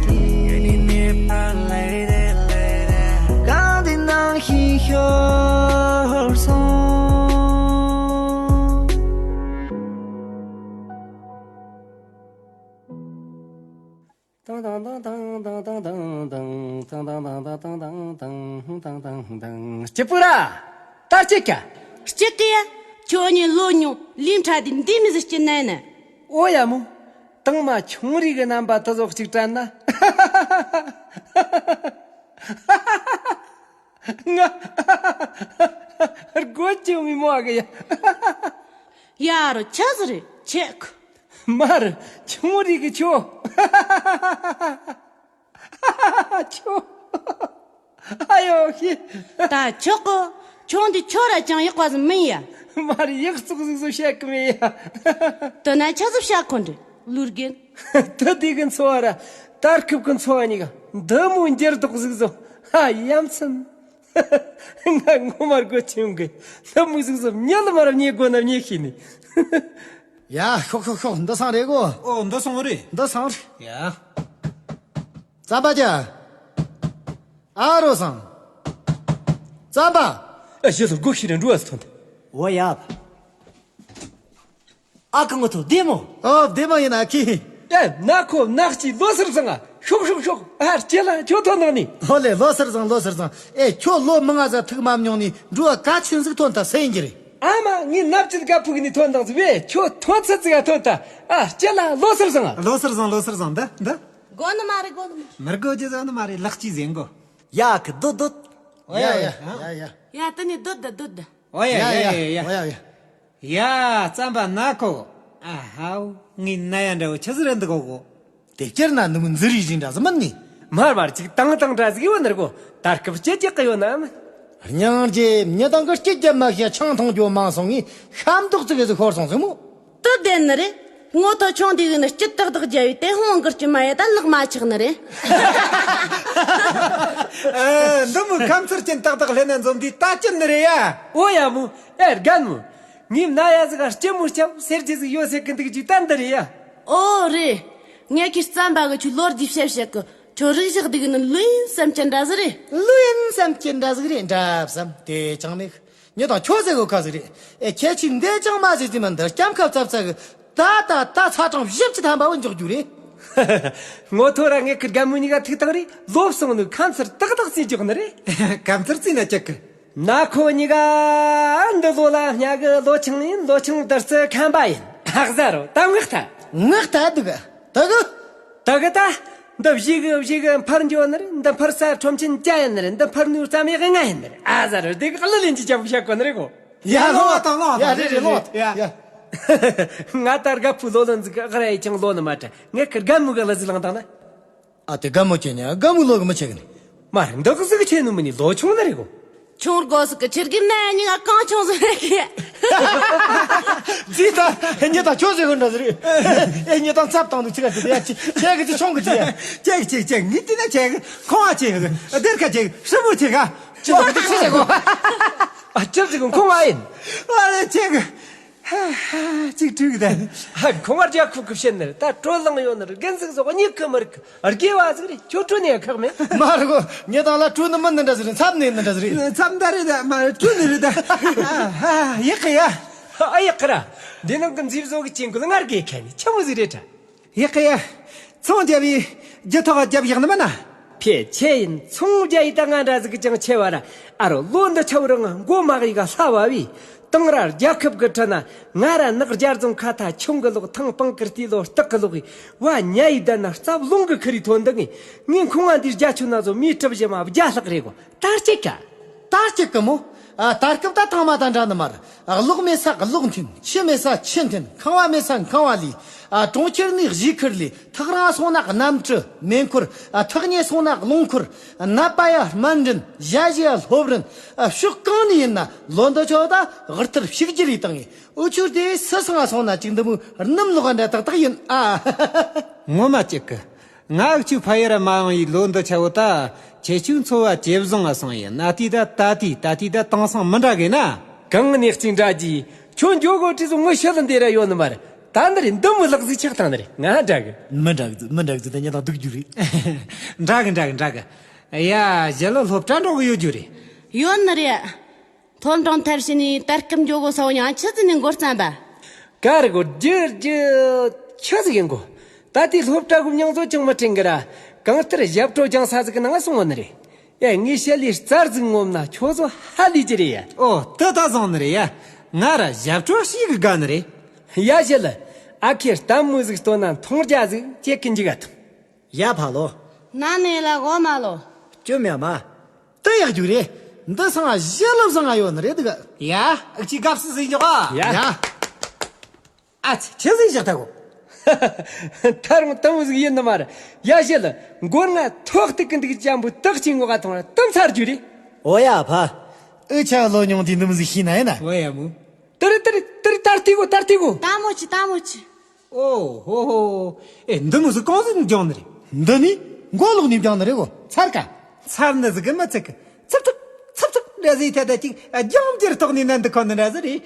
དེ། གངས་དེ་ནང་བཞིན་ཤོར་སོང་། སྐྱིད་པོ་ར། ད་སྐྱིད་ཀྱ། སྐྱིད་ཀི་ཡ། ཁྱོད་གཉིས་ལོ་ཉུང་ལས་འཕྲལ་དེ་འདི་མི་ཟིག་སྐྱིད་ནས་ནི། ཨོ་ཡ་མོ། དང་མ་ཆུང་རིགས་ཀྱི་རྣམ་པ་དེ་ཚོ་གཅིག་དྲན་ན། ང་རྒོད་ཀྱི་མི་མོ་གི་ཡ། ཡ་རོ་ཆི་ཟིག་རེད་ཁྱེད་ཀི། མར་ཆུང་རིགས་ཀྱི་ཁྱོ། ཁྱོ། ཨ་ཡོ་ཤི། ད་ཆོག་གི། ཁྱོད་འདི་ཁྱོད་ར་ཅང་ཡག་པ་ཟིག་མིན་ཡ། མར་ཡག་བཙོག་ཟིག་བཟོ་བཤད་གི་མེད་ཡ། དེ་ན་ཆི་ཟིག་བཤད་གོ་འདྲི་ལུར་རྒན། དེ་དུས་ཀྱི་འཚོ་བ་ར་ད་སྐབས་ཀྱི་འཚོ་བ་གཉིས་ཀ་འདི་མོ་འགྱུར་ལྡོག་ཟིག་བཟོ། ཧ་ཡ་མཚན། ང་ངོ་མ་རྒོད་ཆེན་གི་ལྷ་མོ་ཟིག་བཟོ། ཉལ་མ་ར་ཉལ་དགོས་ན་ཉལ་ཤེས་ནི། ཡ་ཤོག་ཤོག་ཤོག་འདི་སང་རེད་གོ། ཨོ་འདི་སང་རེད། འདི་སང་རེད། ཡ། རྩམ་པ་ཅན། ཨ་རོ་སང་། རྩམ་པ། ཨ་ཞེ་སོ་སྒོ་ཤི་རེ་འགྲོ་བ་སི་ཐོན་ཏེ། འོ་ཡ། ཨ་ཁུ་ངོ་ཐུ་བདེ་མོ། ཨོ་བདེ་མོ་ཡིན་ཨ་ཁི། ཨེ་ན་ཁོ་ནག་ཅི་ལོ་སར་བཟང་ཨ། ཤོག་ཤོག་ཤོག་ཨ་སྐྱེ་ལ་ཁྱོད་ཐོན་ནང་ནི། ཨོ་ལེ་ལོ་སར་བཟང་ལོ་སར་བཟང་། ཨེ་ཁྱོད་ལོ་མང་ང་ཟ་ཐུག་མ་མྱོང་ནི་འགྲོ་བ་ག་ཆུན་ཟིག་ཐོན་ད་སེ་ཡིན་གྱི་རེད། ཨ་མ་ངའི་ནབ་ཅི་ག་ཕུག་ནི་ཐོན་དང་ཟི་བས་ཁྱོད་ཐོན་ཚད་ཟིག་ག་ཐོན་ད། ཨ་སྐྱེ་ལ་ལོ་སར་བཟང་ཨ། ལོ་སར་བཟང་ལོ་སར་བཟང་འདི་འདི། དགོ་ནི་མ་རེད་དགོ་ནི་མ་རེད། མི་དགོ་རྒྱུ་ཟེར་ནི་མ་རེད་ལག་ཅི་ཟེར་གོ། ཡ་ཁི་སྡོད་སྡོད། ཡ་ཡ་ཡ་ཡ། ཡ་དེ་ནི་སྡོད་ད་སྡོད་ད། ཨོ་ཡ་ཡ་ཡ་ཡ་ཡ། ཡ་རྩམ་པ་ན་ཁོ། ཨ་ཧའོ་ངའི་ན་ཡ་འདྲ་བོ་ཆི་ཟིག་རེད་འདུག་གོ་གོ། དེ་སྐྱེར་ན་ནུ་མོ་འཛི་རིག་ཅིག་འདྲ་ཟིག་མིན་ནི། མར་མར་ཅིག་དང་དང་འདྲ་ཟིག་ཡོད་ནི་རེད་གོ། ད་སྐབས་སྐྱེ་སྐྱེ་གི་ཡོད་ནམ། སྙིང་རྗེ་མྱི་དང་གི་སྐྱིད་རྒྱབ་མ་ཤེས་ཆང་འཐུང་རྒྱུ་མང་སོང་ངས་ཤ་མདོག་ཙིག་གེ་ཟིག་ཤོར་སོང་ཟིག་མོ། དུ་བདེན་ནི་རེད། ངོ་ཐོ་ཆུང་དེ་གི་ནི་སྐྱིད་ཏག་ཏག་རྒྱབ་ཡོད་དེ་ཧོང་གི་སྐྱིད་མ་ཡོད་ད་ལག་མ་ཆག་ནི་རེད། ཨ་འདི་མོ་ཁམ་ཚུར་ཅན་ཏག་ཏག་ལྷན་ན་འཛོམས་དུས་ད་ཅི་ནི་རེད་ཡ། ཨོ་ཡ་མོ། ཨེ་རྒན་མོ། ངའི་ན་ཡ་ཟིག་ག་སྐྱི་མོ་སྐྱབས་སེར་གྱི་ཟིག་ཡོད་ཟེར་གི་འདུག་རྒྱུ་ད་འདི་རེད་ཡ། ཨོ་རེད། ངས་ཁྱི་རྩམ་པ་གི་ཆུ་ལོར་རྒྱུ་བཤད་བཤད་གི་ཁྱོད་རིག་བཞག་འདི་གི་ནི་ལུས་ཡིན་བསམ་གྱི་འདྲ་ཟིག་རེད། ལུས་ཡིན་བསམ་གྱི་འདྲ་ཟིག་རེད་འདྲ་བསམ་དེ་ཅང་མེད། ཉི་དང་ཁྱོད་ཟེར་གོ་ཁ་ཟིག་རེད། ཨེ་ཁྱེད་ཆི་འདས་ཅང་མ་ཟེར་ཟིན་མ་འདི་སྐྱམ་ཁབ་ཚབ་ཚབ་གི་ད་ད་ད་ཚ་གྲང་བཞི་བཅུ་ཐམ་པ་བོ་འཇོག་རྒྱུ་རེད། ངོ་ཐོ་ར་ངས་ཁི་རྒན་མོ་གཉིས་ཀ་ཐུག་དང་རེད་ལོབས་སོང་ནི་ཁམ་ཚུར་ཏག་ཏག་རྩིས་འཇོག་ནི་རེད། ཁམ་ཚུར་རྩིས་ན་ཅི་གི། ན་ཁོ་གཉིས་ཀ་འདི་ལོ་ལ་ཉག་གི་ལོ་ཆུང་ཡིན་ལོ་ཆུང་དུར་རྩི་ཁམ་པ་ཡིན་ཨ་ཟ་རོ་ད་ངག་ཐ། ངག་ཐ་འདུག་ག་ད་གི། ད་གི་ད། འདི་བཞི་གི་བཞི་གི་འཕར་འགྱོ་ནི་རེད། འདི་འཕར་ས་ཁྲོམ་ཆེན་བཅའ་ཡིན་ནི་རེད། འདི་འཕར་ནུས་རྩ་མེད་གི་ང་ཡིན་ནི་རེད། ཨ་ཟ་རོ་དེ་གི་གླུ་ལེན་གྱི་རྒྱབ་བཞག་གོ་ནི་རེད་གོ། ཡ་ལོ་བ་དང་ལོ་ཡ་རེད་རེད་ལོ་ཡ། ང་ད་རྒད་པོ་ལོ་ལོན་ཟིག་གི་ཨག་ར་ཡི་ཆང་ལོ་ནི་མ་དྲ་ངས་ཁི་རྒན་མོ་གི་གླུ་ཟིག་བླངས་དང་ན། ཨ་དེ་དགའ་མོ་ཁྱེད་ནི་དགའ་མོའི་ལོ་གི་མི་ཆེ་གི་ནི། མ་རེད། འདི་གི་ཟིག་ཆེ་ནི་མི་ནི་ལོ་ཆུང་ནི་རེད་གོ། ཆུང་དགོ་ཟིག་གི་ཆི་རྒན་ན་ཡ་ཉི་ང་གང་ཆུང་ཟིག་རེད་གི། ཟིག་ད་ཉི་ད་ཁྱོད་ཟིག་གི་འདྲ་ཟིག་རེད། ཨེ་ཉི་ད་ཚབ་བཏང་དུ་ཆི་ག་ཆི་ཡ་ཆི་ཁྱེད་གི་ཆི་ཆུང་གི་ཆི་ཡ། ཁྱེད་གི་ཁྱེད་ཁྱེད་ངི་དེ་ན་ཁྱེད་གི་ཁོང་བ་ཆེ་གི་སྡེར་ཁ་ཆེ་གི་སྲིན་མོ་ཆེ་ག་ཆི་ད་གི་དེ་ཆི་ཟེར་གོ། ཨ་ཅི་ཟིག་གི་ཁོང་བ་ཡིན། ཨ་ལེ་ཆེ་གི། ཧ་ཧ། ཅིག་དྲུག་ད། ཧ། ཁོང་བར་རྒྱལ་ཁབ་ཀྱི་བཤད་ནི་རེད། ད་དྲོད་ལངས་ཡོད་ནི་རེད། རྒན་ཟིག་སོགས་གཉིད་ཁུ་མི་རིག་དགེ་བ་ཟིག་རེད། ཁྱོད་དྲོད་ནས་ཁག་མེད། མ་རེད་གོ། ངས་དང་ལ་དྲོད་ནི་མི་ནི་འདྲ་ཟིག་རེད། མཚམས་ནས་ནི་འདྲ་ཟིག་རེད། མཚམས་ད་རེད་ད། མ་རེད་དྲོད་ནི་རེད་ད། ཨ་ཧ། ཡག་གི་ཡ། ཨ་ཡག་གི་ར། འདི་ནང་གི་མཛེས་བཟོ་གི་ཅན་གུ་ལ་ངར་གི་ཁ་ནི་ཆི་མོ་ཟིག་རེད་ད། ཡག་གི་ཡ། ཚོང་རྒྱབ་ཡི་རྒྱུ་ཐོག་རྒྱབ་ཡག་ནི་མིན་ན། ཕེ་ཆེ་ཡིན། ཚོང་རྒྱག་ཡི་ད་ང་འདྲ་ཟིག་གི་ཅང་ཆེ་བ་ར། ཨ་རོ་ལོ་འདི་ཆ་བུ་རང་མགོ་མ་གཡུག་ག་ལྷ་བ་བི། དང་ར་རྒྱལ་ཁབ་གི་ཁྲི་ན་ང་ར་ནག་རྒྱལ་རྫོང་ཁ་ཐ་ཆུང་གི་ལོག་ཐང་སྤང་གི་རྟི་ལོ་སྟག་གི་ལོག་གི་བ་ཉ་ཡི་ད་ན་རྩབ་ལོང་གི་ཁི་རི་ཐོན་འདི་ངི་ངི་ཁོང་ང་འདི་རྒྱ་ཆུ་ན་ཚོ་མི་གྲབ་བཞི་མ་བརྒྱ་ལྷག་རེད་གོ། ད་ཅིག་ག་ད་ཅིག་གི་མོ། ཨ་ད་སྐབས་ད་ཐང་མ་ད་འདྲ་ནི་མ་རེད། གློག་མེད་ས་གློག་འཐེན། ཆུ་མེད་ས་ཆུ་འཐེན། ཁང་བ་མེད་ས་ཁང་བ་ལས། ཨ་གྲོང་ཁྱེར་ནས་གཞིས་ཁུལ་ལས། ཐག་རིང་སོང་ན་གནམ་གྲུ་མེ་འཁོར། ཨ་ཐག་ཉེ་སོང་ན་རླུང་འཁོར། ནད་པ་ཡ་སྨན་རིན། ཞ་ཞི་ཡ་སློབ་རིན། ཨ་ཕྱོགས་གང་ནས་ཡིན་ན་ལོ་འདི་ཆོ་ད་དབུལ་ཐར་ཕྱུག་འགྱུར་ཡི་བཏང་ངས། འུ་ཆོ་དེ་སུ་སང་ང་སོང་ན་ཅིག་འདི་མོའི་སྣུམ་ལོག་འདྲ་ཏག་ཏག་ཡིན་ཨ། ངོ་མ་གཅིག་གི། ང་འུ་ཆོའི་ཕ་ཡུལ་ར་མ་ཡོང་ཡི་ལོ་འདི་ཆ་བོ་ད་ཁྱེད་ཆོའི་འཚོ་བ་ཇེ་བཟང་ང་སོང་ཡིན། ན་དུས་ད་ད་དུས་ད་དུས་ད་དེང་སང་མི་འདྲ་གི་ན། གང་ནས་གཅིག་འདྲ་གྱིས་ཁྱོད་འགྱོ་གོ་ཁྲི་ཟུ་ངོ་ཤེས་ལ་འདི་ར་ཡོད་ནི་མ་རེད། ད་འདི་རེད། འདི་མི་ལག་ཟིག་ཆགས་བཏང་ནི་རེད། ང་འདྲ་གི། མི་འདྲ་གི་མི་འདྲ་གི་ད་ཉེ་དང་སྡུག་རྒྱུ་རེད། འདྲ་གི་འདྲ་གི་འདྲ་གི། ཡ་ཞི་ལུ་སློབ་གྲྭ་འགྲོ་གི་ཡོད་རྒྱུ་རེད། ཡོད་ནི་རེད། མཐོ་འབྲིང་མཐར་ཕྱིན་ནས་ད་སྐབས་འགྱོ་དགོས་ས་བོ་ཡང་ཆི་ཟིག་ནས་འགོ་བརྩམས་པ། ག་རེ་གོ་རྒྱུ་རྒྱུ་ཆི་ཟིག་ཡིན་གོ། ད་ལྟའི་སློབ་གྲྭ་གི་མྱོང་ཚོར་ཅང་མི་དྲན་གི་ར། གང་ལྟར་ཞབས་བྲོ་སྦྱང་ས་ཟིག་གི་ནང་སོང་བ་ནི་རེད། ཡ་ངའི་ཞི་ལུའི་རྩར་ཟིག་ངོམ་ན་ཁྱོད་ཚོ་ཧ་ལས་ཀྱི་རེད་ཡ། ཨོ་དེ་ད་བཟང་ནི་རེད་ཡ། ང་ར་ཞབས་བྲོ་ཞིག་གི་དགའ་ནི་རེད། ཡ་ཞི་ལུ། ཨ་ཁེ་ལྟད་མོ་ཟིག་སྟོན་ན་མཐོང་རྒྱ་ཟིག་ཅེ་གི་འཇིག་ག་ཐུབ། ཡ་ཕ་ལོ། ན་ནས་ལ་གོ་མ་ལོ། ཅོ་མྱ་མ། དེ་ཡག་རྒྱུ་རེད། འདི་སང་ཞི་ལུ་བཟང་ང་ཡོད་ནི་རེད་འདུག་ཡ། ཨུ་ཅི་དགའ་བསུ་ཟིག་འཇོག་ཨ། ཡ། ཡ། ཨ་ཙི་ཆི་ཟིག་བཞག་ད་གོ། ད་རུང་དེ་མོ་ཟིག་ཡིན་ནི་མ་རེད། ཡ་ཞི་ལུ། མགོ་ང་ཐོག་ཏུ་ཀི་འདུག་ཅམ་པོ་དག་ཅིག་ངོ་ག་ཐོང་ར་དམ་ཚར་རྒྱུ་རེད། ཨོ་ཡ་ཕ། ཨུ་ཆ་ལོ་ཉུང་དེ་འདི་མོ་ཟིག་ཤེས་ན་ཡིན་ན། ཨོ་ཡ་མོ། ཏི་རི་ཏི་རི་ཏི་རི་ཏར་ཏི་གོ་ཏར་ཏི་གོ། ཏ་མོ་ཆི་ཏ་མོ་ཆི། ཨོ་ཧོ་ཧོ། ཨེ་འདི་མོ་ཟིག་གང་ཟིག་ནས་སྦྱངས་ནི་རེད། འདི་ནི་མགོ་ལོག་ནས་སྦྱངས་ནི་རེད་གོ། ཚར་ཀ། ཚར་ནི་ཟིག་གི་མི་ཚིག་གི། ཚིབ་ཚིབ་ཚིབ་ཚིབ་རེ་ཟིག་ཐད་ད་ཅིག་རྒྱང་འགྱུར་ཐོག་ནས་ནན་དུ་ཁོ་ནི་འདྲ་ཟིག་རེད།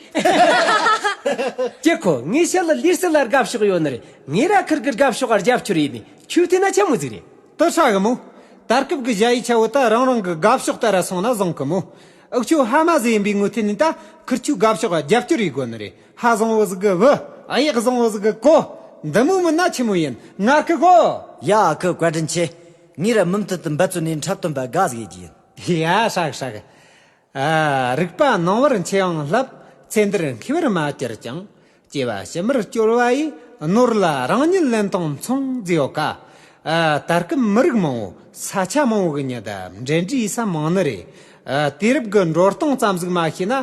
ཀྱེ་ཁོ་ངའི་ཞི་ལུ་ལུས་སུ་ལ་དགའ་ཕྱོགས་ཡོད་ནི་རེད། ངས་ར་ཁིར་གི་དགའ་ཕྱོགས་ཨ་རྒྱབ་སྐྱོར་ཡིན་ནི་ཁྱོད་ཐད་ན་ཆི་མོ་ཟིག་རེད། དེ་ཧྲ་གི་མོ། ད་སྐབས་གི་ཞ་ཡི་ཆ་བོ་ད་རང་རང་གི་དགའ་ཕྱོགས་ལྟར་ར་སོང་ན་བཟང་གི་མོ། ཨུ་ཆོ་ཕ་མ་ཟིག་ཡིན་པའི་ངོས་ཐད་ནས་ད་ཁིར་ཆོའི་དགའ་ཕྱོགས་རྒྱབ་སྐྱོར་ཡེད་དགོས་ནི་རེད། ཕ་བཟང་བོ་ཟིག་གི་བུ། ཨ་ཡག་བཟང་བོ་ཟིག་གི་གོ། འདི་མོ་མིན་ན་ཆི་མོ་ཡིན་ངར་གི་གོ། ཡ་ཨ་ཁུ་བཀའ་དྲིན་ཆེ། ངས་ར་མུ་མཐུད་དུ་འབད་བརྩོན་ནས་འཁྲབ་སྟོན་པ་དགའ་ཟིག་ཡེད་རྒྱུ་ཡིན། ཡ་ཧྲ་གི་ཧྲ་གི། ཨ། རིག་པ་ནང་བར་མཆེ་ཡང་བསླབ། ཚེ་འདིར་མཁས་པར་མ་གྱུར་ཀྱང་། སྐྱེ་བ་ཕྱི་མར་སྐྱོར་བ་ཡི། ནོར་ལ་རང་ཉིད་ལེན་སྟངས་མཚུངས་མཛེས་ཡོད་ཀ། ཨ། ད་སྐབས་མི་རིགས་མང་བོ་ས་ཆ་མང་བོ་གི་ཉི་ཟླ་འབྲེལ་འདྲིས་ས་མང་ནི་རེད། ཨ། དུས་རབས་ཀྱི་འགྲོ་སྟངས་ཙམ་ཟིག་མ་ཤེས་ན་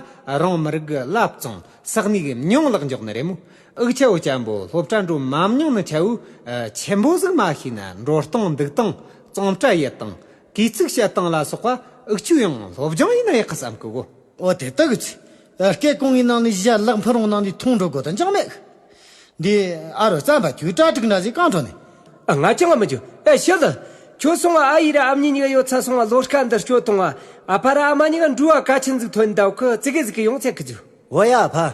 རང་མི་རིགས་ཀྱི་བླ་བཙོང་ས་གནས་ཀྱི་མྱིང་བརླག་འཇོག་ནི་རེད་མོ། ཨུག་ཆ་བོ་ཅན་པོ་སློབ་གྲྭ་འགྲོ་མ་མྱོང་ནི་ཆ་བོ། ཨ། ཆེན་པོ་ཟིག་མ་ཤེས་ན་འགྲོ་སྟངས་འདུག་སྟངས་བཙོང་སྤྲད་ཡེད་སྟངས། གུས་ཚིག་བཤད་སྟངས་ལ་སོགས་པ་ཨུག་ཆོས་ཡང་སློབ་སྦྱོང་ཡིན་ན་ཡག་གི་བསམ་གི་གོ། ཨོ་དེ་ལྟ་གི་ཚེ། སྐད་གོང་ངའི་ནང་ནས་ཞལ་ལག་འཕུར་རུང་ནང་ནས་འཐུང་འགྲོ་དགོས་དོན་ཅང་མེད། འདི་ཨ་རོ་རྩམ་པ་ཁྱོད་གྲ་སྒྲིག་འདྲ་ཟིག་གང་འགྲོ་ནས། ཨ་ང་ཅང་མི་འཇུ། ཨེ་ཤི་ལ། ཁྱོད་སོང་ང་ཨ་ཡེ་ར་ཨ་མྱེས་གཉིས་ཀ་ཡོད་ཚ་སོང་ང་ལོ་སྐལ་འདི་སྐྱོ་གཏོང་ང་། ཨ་ཕ་ར་ཨ་མ་གཉིས་ཀ་འགྲུལ་བ་གལ་ཆེན་ཟིག་ཐོན་འདུག་གི་ཙི་གེ་ཟིག་གི་ཡོང་ཚད་གི་འཇུ། འོ་ཡ་ཕ།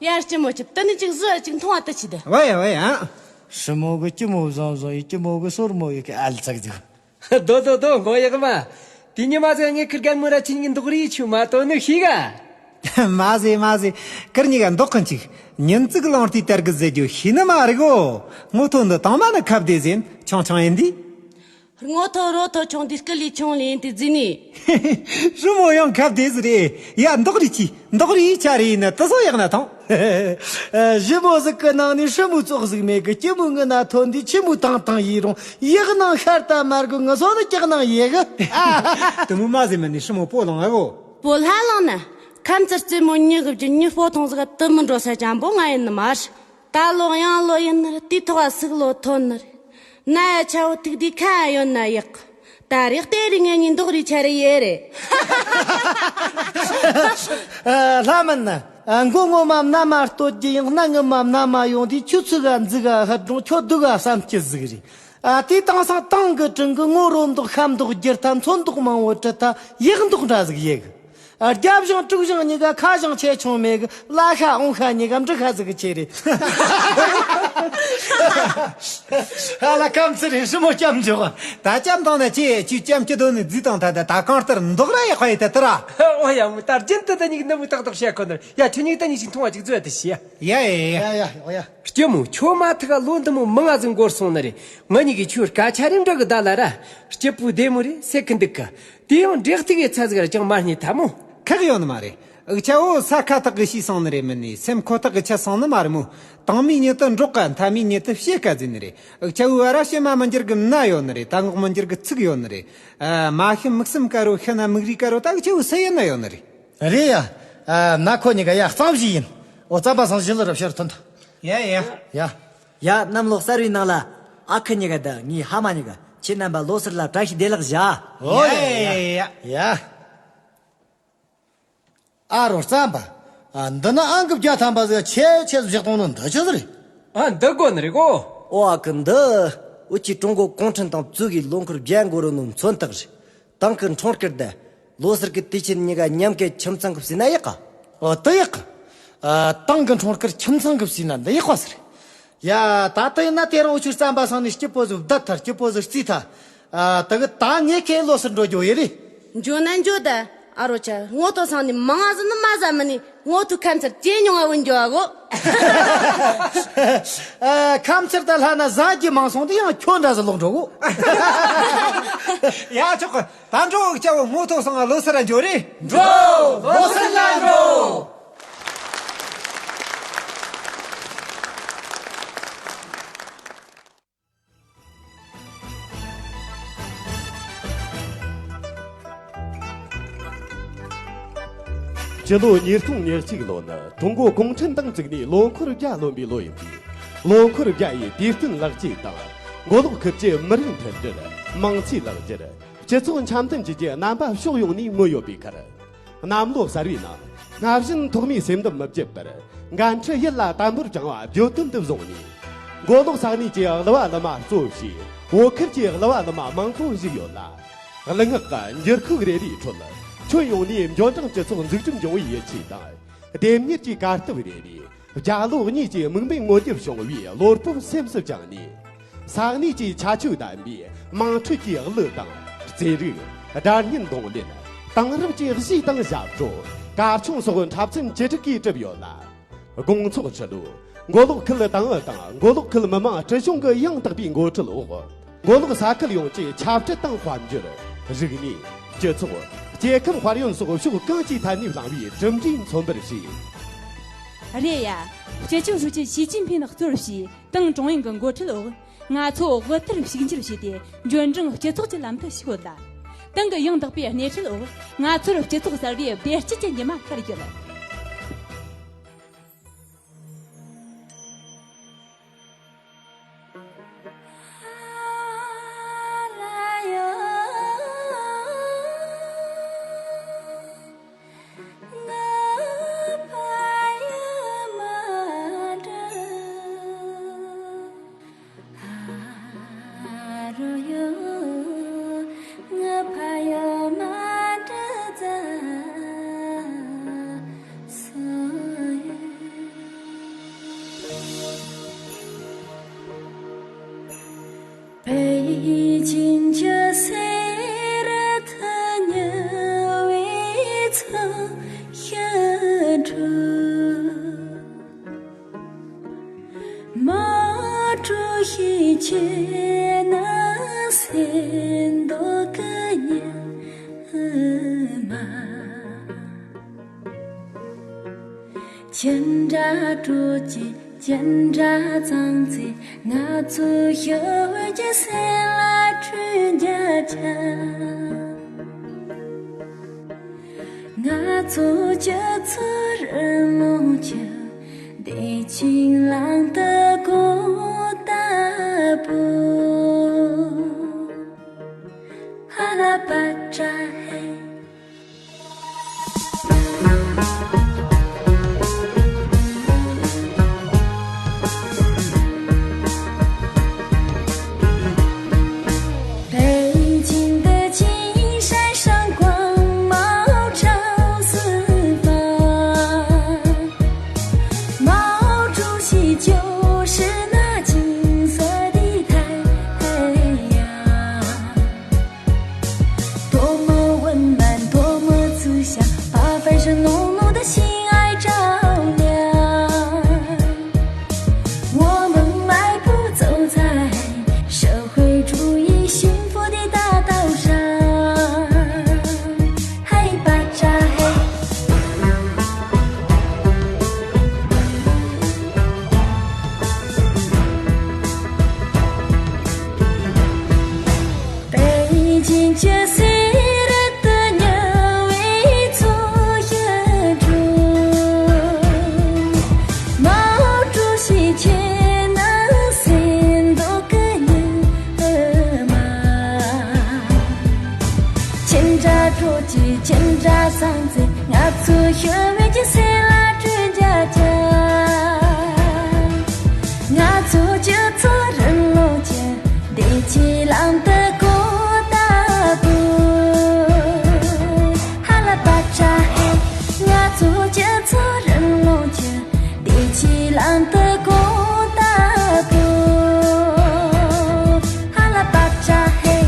ཡར་ལྕི་མོ་ཆི་དེ་ནི་ཅིག་བཟོ་ཡ་ཅིག་མཐོང་བ་དུ་ཆི་དེ། འོ་ཡ་འོ་ཡ། ཧྲི་མོ་གི་ལྕི་མོ་བཟང་བཟང་ཡི་ལྕི་མོ་གི་སོར་མོ་ཡི་གི་ཨལ་ཚག་ཟིག། རྡོ་རྡོ་རྡོ་མགོ་ཡག་མ། དེ་ཉི་མ་ཟེར་ངས་ཁིར་རྒན་མོ་ར་ཆི་ཉིན་འདུག་རིས་ཆུ་མ་དོ་ནི་ཤི་ག། མ་ཟེ་མ་ཟེ། ཁིར་གཉིས་ཀ་འདོག་གིན་ཅིག། ཉིན་ཙིག་ལོང་ཏི་དར་གི་ཟེ་རྒྱུ་ཤི་ནི་མ་རིག་གོ། ངོ་ཐོ་འདི་དང་མ་ནི་ཁབ་དེ་ཟིན་ཆུང་ཆུང་ཡིན་དི། ངོ་ཐོ་རོ་ཐོ་ཆུང་དི་སྐུ་ལི་ཆུང་ལི་ཡིན་དི་ཟིན་ནི། ཧྲུ་མོ་ཡང་ཁབ་དེ་ཟི་རེད། ཡ་འདོག་རིས་ཆི་འདོག་རིས་ཆ་རེ་ཡིན་ན་དུ་སོ་ཡག་ན་ཐང་། ཞི་མོ་ཟིག་གི་ནང་ནས་ཧྲི་མོ་ཙོག་ཟིག་མེད་གི་ལྕི་མོ་ངི་ན་ཐོན་དུས་ཆི་མོ་དང་དང་ཡིན་རུང་ཡག་ནང་ཤར་ལྟ་མར་གི་ངི་སོ་ནི་ཀྱག་ནང་ཡེ་གི། དུ་མོ་མ་ཟེ་མ་ནི་ཧྲི་མོ་པོ་ལང་ཨ་གོ། པོ་ལྷ་ལང་ན། ཁམ་ཙི་རྩེ་མོ་ཉི་གི་བརྒྱུད་ཉི་སྤོ་ཐོང་ཟིག་ག་དུ་མི་འགྲོ་ས་ཅང་པོ་ང་ཡིན་ནི་མར། ད་ལོ་ཡང་ལོ་ཡིན་ནི་རེད། དུས་ཐོག་ག་སུག་ལོ་ཐོན་ནི་རེད། ན་ཡ་ཆ་བོ་ཐུག་དུས་ཁ་ཡོད་ན་ཡག་ད་རེས་ལྟས་རིགས་ངན་གཉིས་འདོགས་རིས་ཆ་རེ་ཡེ་རེད། ཨ། ལྷ་མིན་ན། ཨ། མགོ་ངོ་མ་མནའ་མ་གཏོད་རྒྱུ་ཡང་སྣ་ངོ་མ་མནའ་མ་ཡོང་དུས་ཁྱོད་ཚུགས་ག་འཛུགས་ག་ཧར་གྲོང་ཁྱོད་སྡུག་ག་བསམ་སྐྱིད་ཟིག་རེད། ཨ། དེ་དེང་སང་ཏང་གི་དྲུང་གི་ངོ་རོ་འདོགས་ཤ་འདོགས་བསྒྱུར་ཐ་མཚོན་འདོགས་མང་བོ་དྲི་ཐ་ཡག་འདོགས་འདྲ་ཟིག་ཡེ་གི། ཨ། རྒྱབ་བཞིན་དཀྲུག་བཞིན་གཉིས་ཀ་ཁ་བཞིན་ཆེ་ཆུང་མེད་གི། ལ་ཤ་འོང་ཤ་གཉིས་ཀ་འབྲི་ཤ་ཟིག་གི་ཆེ་རེད། ཨ་ལ་ཁམས་ཚུར་རེ་ཧྲི་མོ་ལྕམ་འཇོག་ད་ལྕམ་དང་ན་ཅི་ཅི་ལྕམ་ཅི་དོ་ནི་རྫི་དང་ད་ད་ད་གང་ལྟར་འདོགས་ར་ཡག་པ་ཡི་ད་ལྟ་ར། ཨོ་ཡ་མོ་ད་རྒྱུན་དུ་ད་གཉིས་ནི་མོ་ཏག་ཏག་བཤད་ཁོ་ནར་ཡ་ཁྱོད་གཉིས་ད་གཉིས་ཤིག་མཐོང་བ་ཅིག་བཟོ་ཡ་ད་ཤི་ཡ། ཡ་ཡ་ཡ། ཡ་ཡ་ཡ་ཡ། སྐྱི་མོ་ཁྱོད་མ་ཐུག་ལོ་འདི་མོ་མང་ང་ཟིག་འགོར་སོང་ནི་རེད། ང་གཉིས་ཀྱིས་ཁྱོད་སྐད་ཆ་རེ་འདྲི་གི་ད་ལ་ར། སྐྱི་པོ་བདེ་མོ་རེད་ཟེར་གི་འདུག་གི། དེ་ཡང་འབྲེག་ཐིག་གི་ཚ་ཟིག་ར་ཅང་མ་རྙེད་ཐལ་མོ། ཁག་ཡོད་ནི་མ་རེད། འུ་ཅག་བོ་ས་ཁ་ཐག་གི་ཤི་སོང་ནི་རེད། མིན་ནི་སེམས་ཁོ་ཐག་གི་ཆད་སོང་ནི་མ་རེད་མོ། དང་མིའི་ཉིད་དུ་འགྲོགས་ག་མཐའ་མིའི་ཉིད་དུ་བཤད་ག་ཟེར་ནི་རེད། འུ་ཅག་བོ་བ་ར་ཕྱི་མ་མི་འགྱུར་གི་མནའ་ཡོད་ནི་རེད། ད་ངོགས་མི་འགྱུར་གི་ཚིག་ཡོད་ནི་རེད། ཨ། མ་ཤི་མིག་སེམས་དཀར་རོ་ཤི་ན་མིག་རིས་དཀར་རོ་ད་འུ་ཅག་བོ་སུ་ཡིན་ན་ཡོད་ནི་རེད། རེད་ཡ། ཨ། ན་ཁོ་གཉིས་ཀ་ཡ་གཙང་བཞི་ཡིན། འོ་རྩམ་པ་སང་བཞི་ལ་རབ་ཤར་ཐོན་ཐལ། ཡ་ཡ། ཡ། ཡ། གནམ་ལོ་གསར་བའི་ནང་ལ་ཨ་ཁུ་གཉིས་ཀ་དང་ངའི་ཕ་མ་གཉིས་ཀ་ཁྱེད་རྣམ་པ་ལོ་གསར་ལ་བཀྲ་ཤིས་བདེ་ལེགས་བཞག་ཨོ་ཡ་ཡ་ཡ། ཨ་རོ་རྩམ་པ། ཨ། འདི་ན་ཨང་ཀི་བརྒྱ་ཐམ་པ་ཟིག་ཆེ་ཆེ་བཞག་གཏོང་ནི་འདི་ཆི་ཟིག་རེད། ཨ། འདི་དགོ་ནི་རེད་གོ། ཨོ་ཨ་ཁུ་འདི་འུ་ཅི་ཀྲུང་གོ་གུང་ཁྲན་ཏང་བཙུགས་གི་ལོ་འཁོར་བརྒྱད་འགོར་རོ་ནོ་མཚོན་རྟགས་རེད། ཏང་གི་འཁྲུངས་སྐར་དེ་ལོ་གསར་གི་དུས་ཆེན་གཉིས་ཀ་མཉམ་གི་ཁྱིམ་ཚང་གི་བཟོས་ན་ཡག་ག་ཨོ་དེ་ཡག་གི། ཨ། ཏང་གི་འཁྲུངས་སྐར་ཁྱིམ་ཚང་གི་བཟོས་ན་འདི་ཡག་པ་ཟིག་རེད། ཡ། ད་ལྟ་ཡིན་ན་དེ་རིང་འུ་ཆོའི་རྩམ་པ་སང་ནས་སྐྱིད་པོ་ཟིག་བསྡད་ཐལ། སྐྱིད་པོ་ཟིག་རྩིས་ཐལ། ཨ། དེ་གི་ད་ངས་ཁྱེད་ལོ་སར་འགྲོ་རྒྱུ་ཡིན་རེད། འགྱོ་ན་འགྱོ་ད། ཨ་རོ་ཆ་ངོ་ཐོ་སང་ནས་མང་ང་ཟིག་ནི་མ་ཟ་མི་ནི་ངོ་ཐུག་ཁམས་ཚར་ཇེ་ཉུང་ང་བུད་འགྱོ་བ་གོ། ཨ། ཁམས་ཚར་ད་ལྷ་ན་ཟ་རྒྱུ་མང་སོང་དུས་ཡང་ཁྱོད་འདྲ་ཟིག་ལོག་འགྲོ་གོ། ཡ་ཆོག་གི། ད་འགྲོ་འུ་ཅག་བོ་ངོ་ཐོ་སང་ལོ་སར་འགྱོ་རེད། འགྲོ། ལོ་སར་ལ་འགྲོ། སྤྱི་ལོ་ཉིས་སྟོང་ཉེར་གཅིག་ལོ་ནི་ཀྲུང་གོ་གུང་ཁྲན་ཏང་བཙུགས་ནས་ལོ་འཁོར་བརྒྱ་ལོན་པའི་ལོ་ཡིན་པས། ལོ་འཁོར་བརྒྱ་ཡི་དུས་སྟོན་ལེགས་བཅོས་དང་མགོ་ལོག་ཁུལ་གྱི་མི་རིགས་མཐུན་སྒྲིལ། མིང་ཚིག་ལེགས་བསྒྱུར། སྤྱི་ཚོགས་འཆམ་མཐུན་བཅས་ཀྱི་རྣམ་པ་ཕྱོགས་ཡོངས་ནས་མངོན་ཡོད་པའི་ཁར། གནམ་ལོ་གསར་བའི་ནང་སྔར་བཞིན་ཐོག་མའི་སེམས་འདུན་མི་བརྗེད་པར་འགན་འཁྲི་ཡིད་ལ་དམ་པོར་བཅངས་པ་བརྗོད་དོན་དུ་བཟུང་ནས། མགོ་ལོག་ས་གནས་ཀྱི་གླུ་བ་གླུ་མ་གཙོ་བྱས་བོད་ཁུལ་གྱི་གླུ་བ་གླུ་མ་མང་པོ་བཞུགས་ཡོད་ལ། གླུ་ངག་གི་འགྱུར་ཁུག་རེ་རེའི་ཁྲོད་ཁྱོན་ཡོངས་ནས་འབྱོར་འབྲིང་སྤྱི་ཚོགས་འཛུགས་སྐྲུན་འབྱུང་བའི་ཡིད་ཆེས་དང་། ལྡེམ་གཉེར་གྱི་གར་སྟབས་རེ་རེས་རྒྱ་ལོ་གཉིས་ཀྱི་མིག་དམར་མངོན་གྱུར་བྱུང་བའི་བློ་སྤོབས་སེམས་སུ་བཅངས་ནས། ས་གནས་ཀྱི་ཁྱད་ཆོས་ལྡན་པའི་དམངས་ཁྲོད་ཀྱི་གླུ་དང་རྩེད་རིགས། སྒྲ་སྙན་རྡུང་ལེན། དེང་རབས་ཀྱི་གཞས་དང་ཞབས་བྲོ། གར་ཆུང་སོགས་འཁྲབ་ཚན་བཅུ་དྲུག་གིས་གྲུབ་ཡོད་ལ། དགོང་ཚོགས་ཁྲི་ལོ། མགོ་ལོག་ཁུལ་ཏང་ཨུ་དང་མགོ་ལོག་ཁུལ་མི་དམངས་སྲིད་གཞུང་གི་ཡང་དག་པའི་འགོ་ཁྲིད་འོག་མགོ་ལོག་ས་ཁུལ་ཡོངས་ཀྱི་ཆབ་སྲིད་དང་དཔལ་འབྱོར། རིག་གནས། སྤྱི་ཚོགས། སྐྱེ་ཁམས་དཔལ་ཡོན་སོགས་ཕྱོགས་གང་ཅིའི་ཐད་ནས་བླངས་པའི་གྲུབ་འབྲས་མཚོན་པར་བྱས། རེད་ཡ། སྤྱི་ཁྱབ་ཧྲུའུ་ཅི་ཞི་ཅིན་ཕིང་གཙོས་པའི་ཏང་ཀྲུང་དབྱང་གི་འགོ་ཁྲིད་འོག་ང་ཚོ་དབུལ་ཐར་ཕྱུག་འགྱུར་བྱས་ཏེ་འབྱོར་འབྲིང་སྤྱི་ཚོགས་ཀྱི་ལམ་དུ་ཞུགས་ཡོད་ལ། ཏང་གི་ཡང་དག་པའི་སྣེ་ཁྲིད་འོག་ང་ཚོར་སྤྱི་ཚོགས་གསར་བའི་བདེ་སྐྱིད་ཀྱི་ཉི་མ་ཤར་ཡོད། ཁྱེད་འདྲ་སང་ཚེ་ང་ཚོ་ཤི་བའི་ཀྱི་སེམས་ལ་དྲོད་འཇལ་ཅན། ང་ཚོ་སྤྱི་ཚོགས་རིང་ལོངས་ཀྱི་བདེ་སྐྱིད་ལམ་དུ་གོ་ད་དུ། ཧ་ལ་པ་ཅ་ཧེ། ང་ཚོ་སྤྱི་ཚོགས་རིང་ལོངས་ཀྱི་བདེ་སྐྱིད་ལམ་དུ་གོ་ད་དུ། ཧ་ལ་པ་ཅ་ཧེ།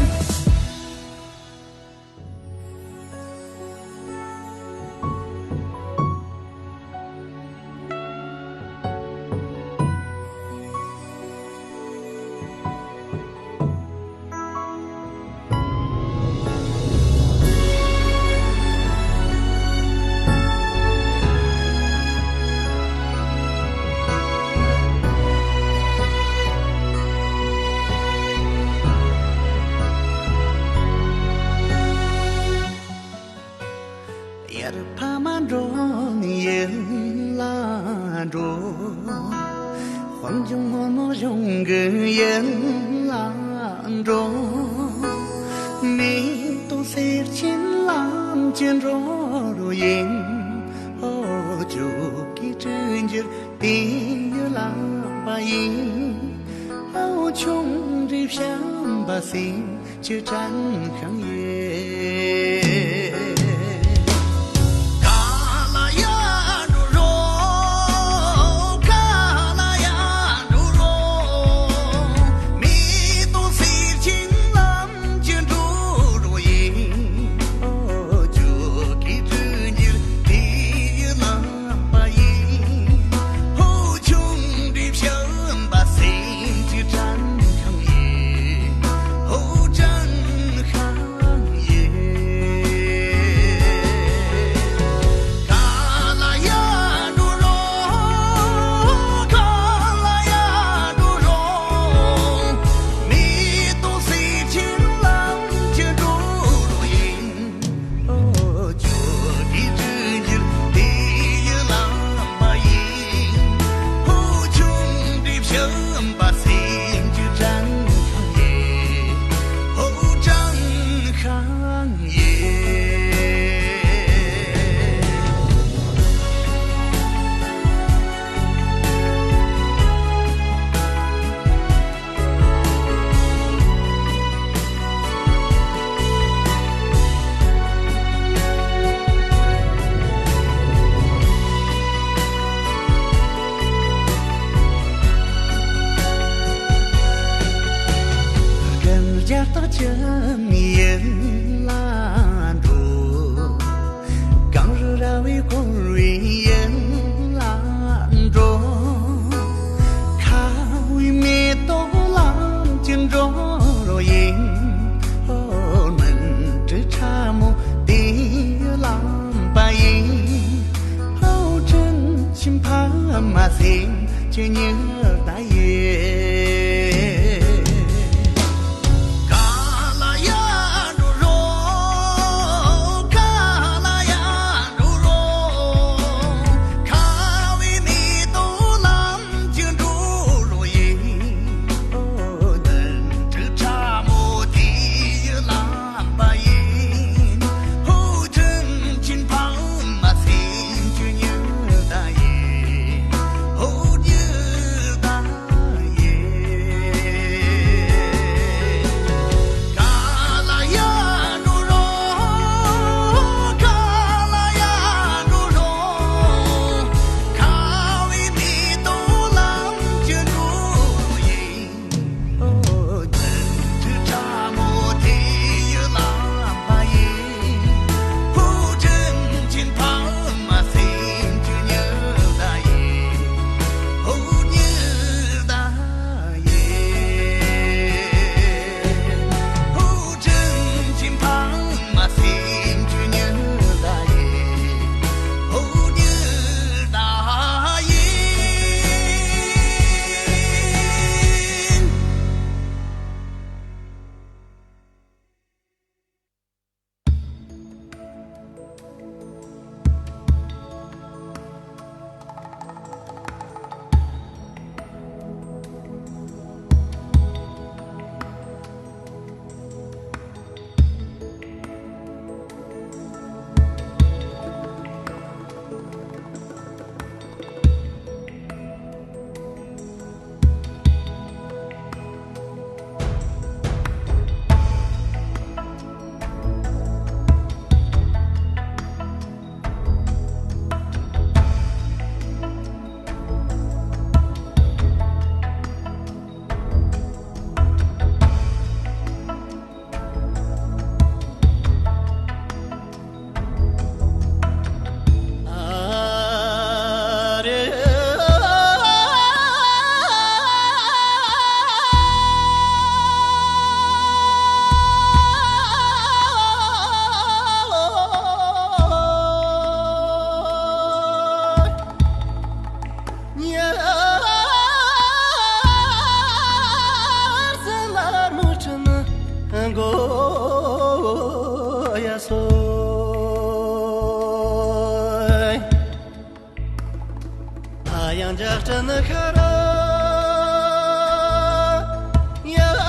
ཡར་ཕ་མ་འགྲོ་ནི་ཡིད་ལ་འགྲོ། དཔལ་འབྱུང་སྔོན་མོ་གཞུང་གི་ཡིད་ལ་འགྲོ། མེ་ཏོག་སེར་ཆེན་ལམ་གྱི་འགྲོ་རོ་ཡིན། ཨོ་ཇོ་གི་གྲུ་འགྱུར་དེ་ཡི་ལག་པ་ཡིན། ཨོ་ཆུང་འདྲིས་བྱམས་པ་སེམས། ཅི་དྲན་ཤིང་ཡོད། ག་ལ་ཡ་འགྲོ་རོགས། ག་ལ་ཡ་འགྲོ་རོགས། མེ་ཏོག་སེར་ཆེན་ལམ་གྱི་འགྲོ་རོགས་ཡིན། ཨོ་ཇོ་གི་གྲུ་འགྱུར་དེ་ཡི་ལག་པ་ཡིན། ཧོ་ཆུང་འདྲིས་བྱམས་པ་སེམས་ཀྱི་དྲན་ཤིང་ཡོད། ཧོ་དྲན་ཤིང་ཡོད། ག་ལ་ཡ་འགྲོ་རོགས། ག་ལ་ཡ་འགྲོ་རོགས། མེ་ཏོག་སེར་ཆེན་ལམ་གྱི་འགྲོ་རོགས་ཡིན། ཨོ་ཇོ་གི་གྲུ་འགྱུར་དེ་ཡི་ལག་པ་ཡིན། ཧོ་ཆུང་འདྲིས་བྱམས་པ་སེམས་ཀྱི་དྲན་ཤིང་ཡོད། ཧོ་དྲན་ཤིང་ཡོད། རྒན་རྒྱ་སྟག་ཅི་མི་ཡིན་ལ་འགྲོ། གངས་རི་ར་བས་བསྐོར་བའི་ཡུལ་ལ་འགྲོ། ཁ་བའི་མེ་ཏོག་ལམ་གྱི་འགྲོ་རོགས་ཡིན། ཨོ་ནང་དྲི་ཁྲ་མོ་དེ་ལམ་པ་ཡིན། ཨོ་དྲིན་ཆེན་ཕ་མ་སེམས་ཀྱི་ཉི་ཟླ་ཡིན། ག་ལ་ཡ་འགྲོ་རོགས། ག་ལ་ཡ་འགྲོ་རོགས། ཁ་བའི་མེ་ཏོག་ལམ་གྱི་འགྲོ་རོགས་ཡིན། ཨོ་ནང་དྲི་ཁྲ་མོ་དེ་ཡི་ལམ་པ་ཡིན། ཧོ་དྲིན་ཆེན་ཕ་མ་སེམས་ཀྱི་ཉི་ཟླ་ཡིན། ཧོ་ཉི་ འཇའ་སྤྲིན་ཤར་ཡར་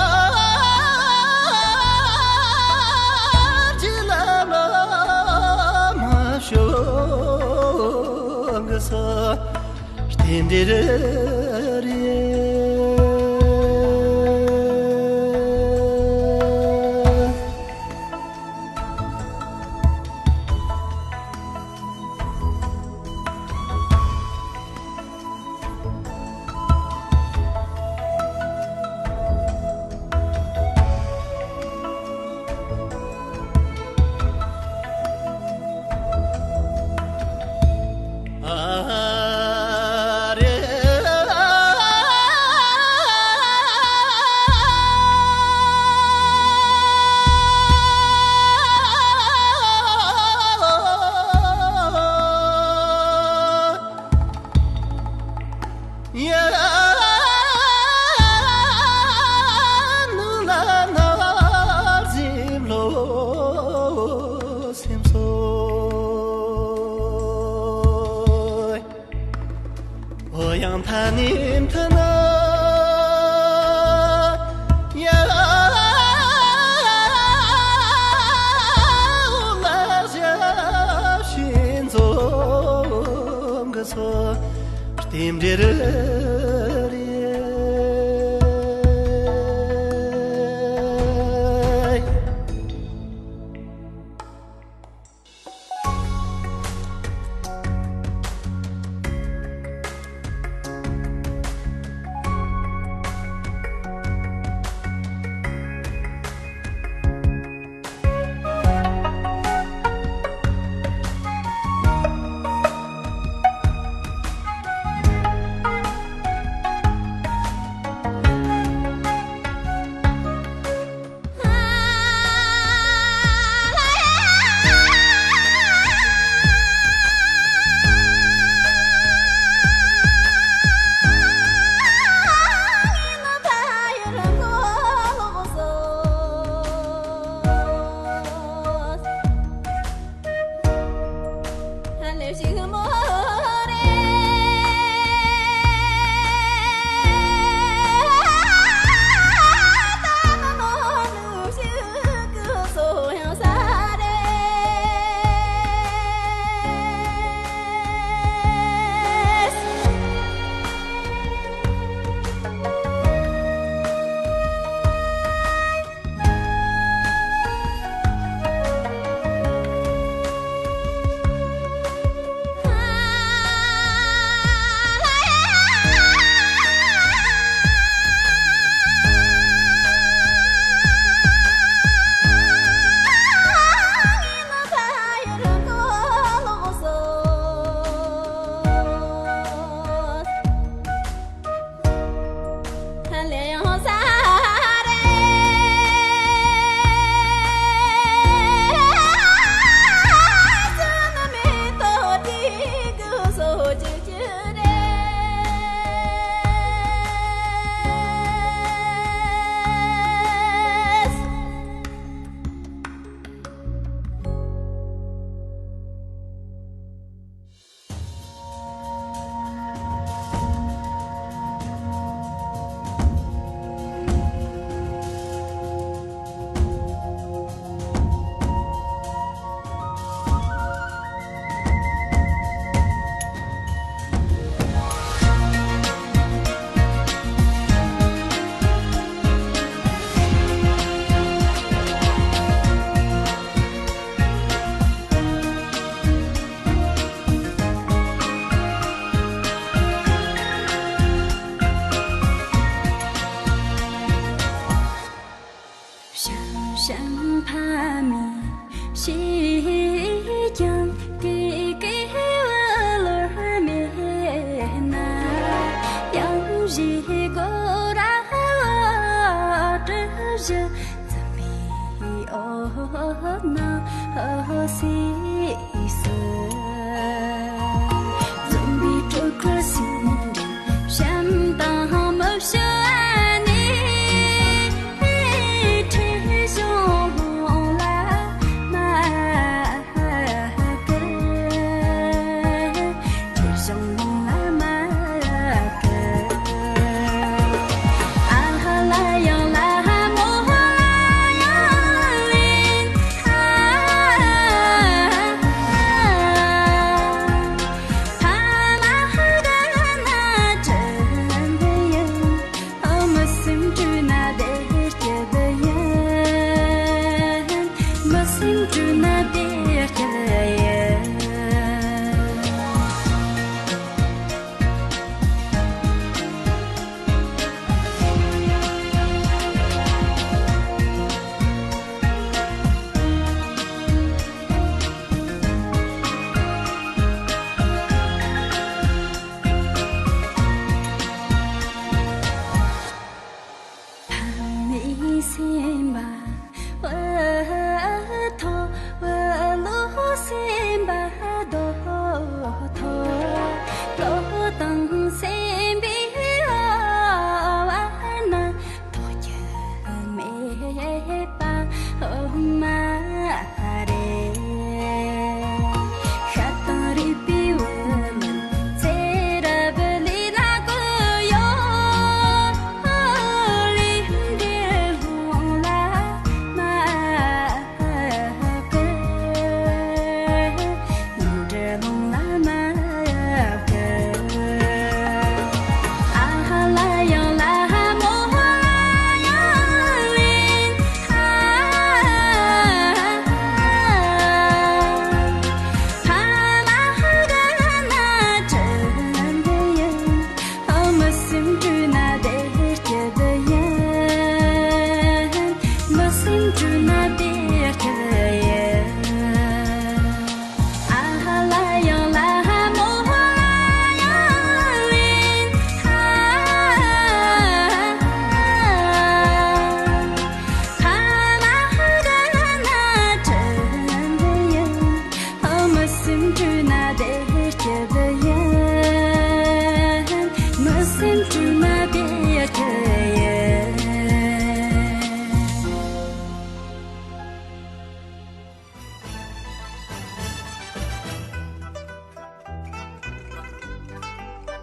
གྱི་ལམ་ལ་མ་ཤོང་གི་སོ། རྟེན་འབྲེལ་རེད། ཡ་ནུ་ལ་ན་ཟིམ་ལོ་སེམས་སོ། ཨོ་ཡང་ཐ་ནིམ་ཐ་ན་ཡ་ཨོ་ལ་ཞབས་ཕྱི་འཛོམས་གི་སོ། རྟེན་འབྲེལ་རེད།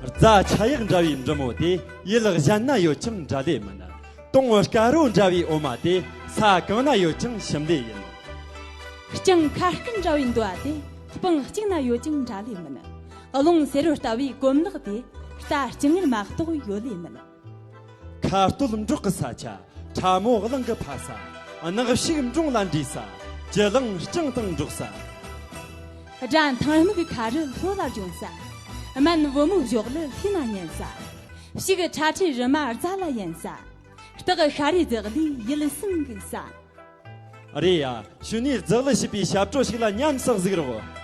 རྫ་ཆ་གཡག་འདྲ་བའི་འབྲི་མོ་དེ། ཡུལ་གཞན་ན་ཡོད་ཀྱང་འདྲ་ལེ་མིན། དུང་དཀར་རོ་འདྲ་བའི་འོ་མ་དེ། ས་གང་ན་ཡོད་ཀྱང་ཞིམ་ལེ་ཡིན། རྐྱང་ཁ་སྐད་འདྲ་བའི་འདུ་བ་དེ། སྤང་གཅིག་ན་ཡོད་ཀྱང་འདྲ་ལེ་མིན། རླུང་སེར་བོ་ལྟ་བུའི་གོམ་ལག་དེ། རྟ་རྐྱང་ངེར་མ་གཏོགས་ཡོད་ལེ་མིན། ཁ་སྟོད་འབྲོག་གི་ས་ཆ། ཁྲ་མོ་གླིང་གི་ཕ་ས། ནག་ཕྱུགས་འབྲོང་ལ་འདྲིས་ས། ཇི་ལང་རྐྱང་དང་འགྲོགས་ས། དགྲ་ཐང་སྨུག་ཁ་རུ་ལྷོ་ལ་བྱོན་ས། སྨན་བུ་མོ་ཞོག་ལུ་ལྷས་ན་ཉན་ས། ཕྱུགས་ཁྲ་ཁྲའི་རི་མ་རྫ་ལ་ཡན་ས། སྟག་ཤ་རའི་རྫག་ལུས་ཡིད་སུན་འགུག་ས། རེད་ཡ། ཤུ་ནས་རྫག་ལུ་བྱེད་པའི་ཞབས་བྲོ་ཞིག་ལ་ཉམས་སུ་གཟིགས་རོགས།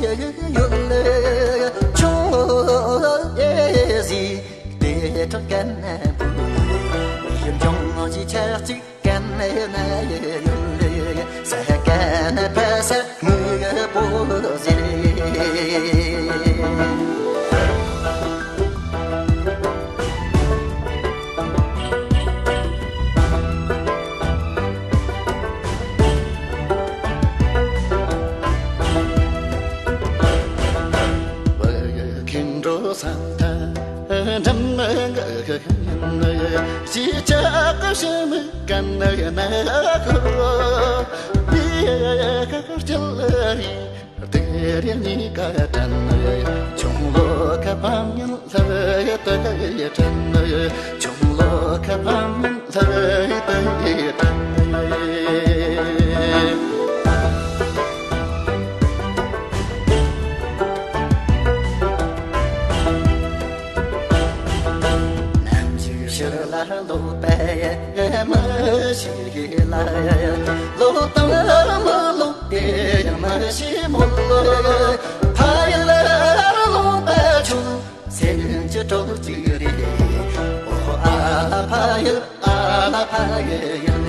ཡུལ་ཆུང་ཟིག་དེ་གྲགས་ཀན་པོ་ཡིན་ཀྱང་ཅི་ཆགས་ཅིག་ཀན་ན་ཡུལ་ས་ཀན་ཕ་ས་མི་པོ་ཟིག་ནམ་ཞིག་ཕྱི་ལ་ལོག་པའི་མི་ཤེས་ལ། ལོག་དང་མི་ལོག་དེ་མི་ཤེས་མོད། ཕ་ཡུལ་ལ་ལོག་པ་ཆུ་སེམས་ཀྱི་གྲོགས་གཅིག་རེད། ཨོ་ཨ་ལ་ཕ་ཡུལ། ཨ་ལ་ཕ་ཡུལ།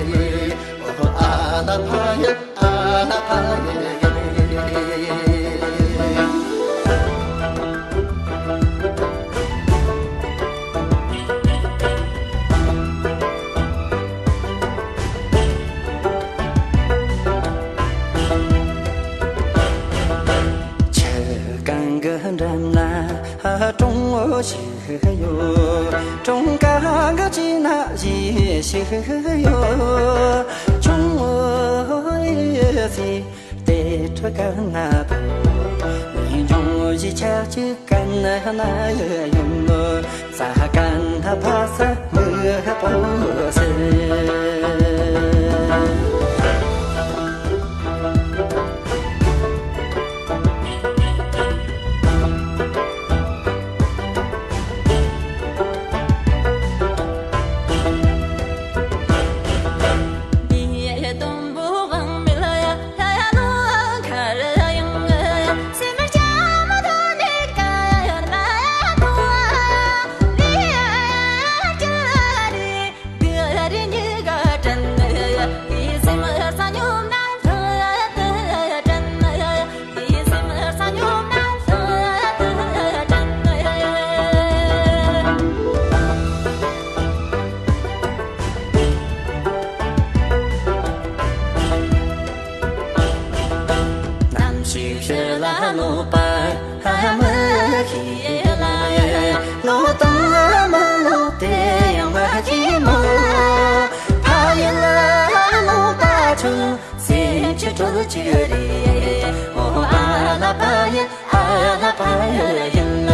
ཨོ་ཨ་ལ་ཕ་ཡུལ། ཨ་ལ་ཕ་ཡུལ། ཆུ་སྒང་གི་འགྲམ་ན་གྲོང་བོ་ཞིག་ཡོད། གྲོང་སྒང་གི་ཅི་ན་གཞིས་ཤིག་ཡོད། ཆུང་ངུ་ཡི་སི་དེ་ཁྲི་ག་ན་བུ་ཡིན་ཆུང་ཞི་ཆག་ཅིག་ག་ན་ན་ཡོད་ཡོད། ས་ག་ན་ཕ་ས་མི་ཧ་པོ་སེ། ནམ་ཞིག་ཕྱི་ལ་ལོག་པ་མི་ཤེས་ལ། ལོག་དང་མི་ལོག་དེ་ཡང་མ་ཤེས་མོད། ཕ་ཡུལ་ལ་ལོག་པ་ཆུ་སེམས་ཀྱི་གྲོགས་གཅིག་རེད། ཨོ་ཨ་ལ་ཕ་ཡུལ། ཨ་ལ་ཕ་ཡུལ་ཡིན།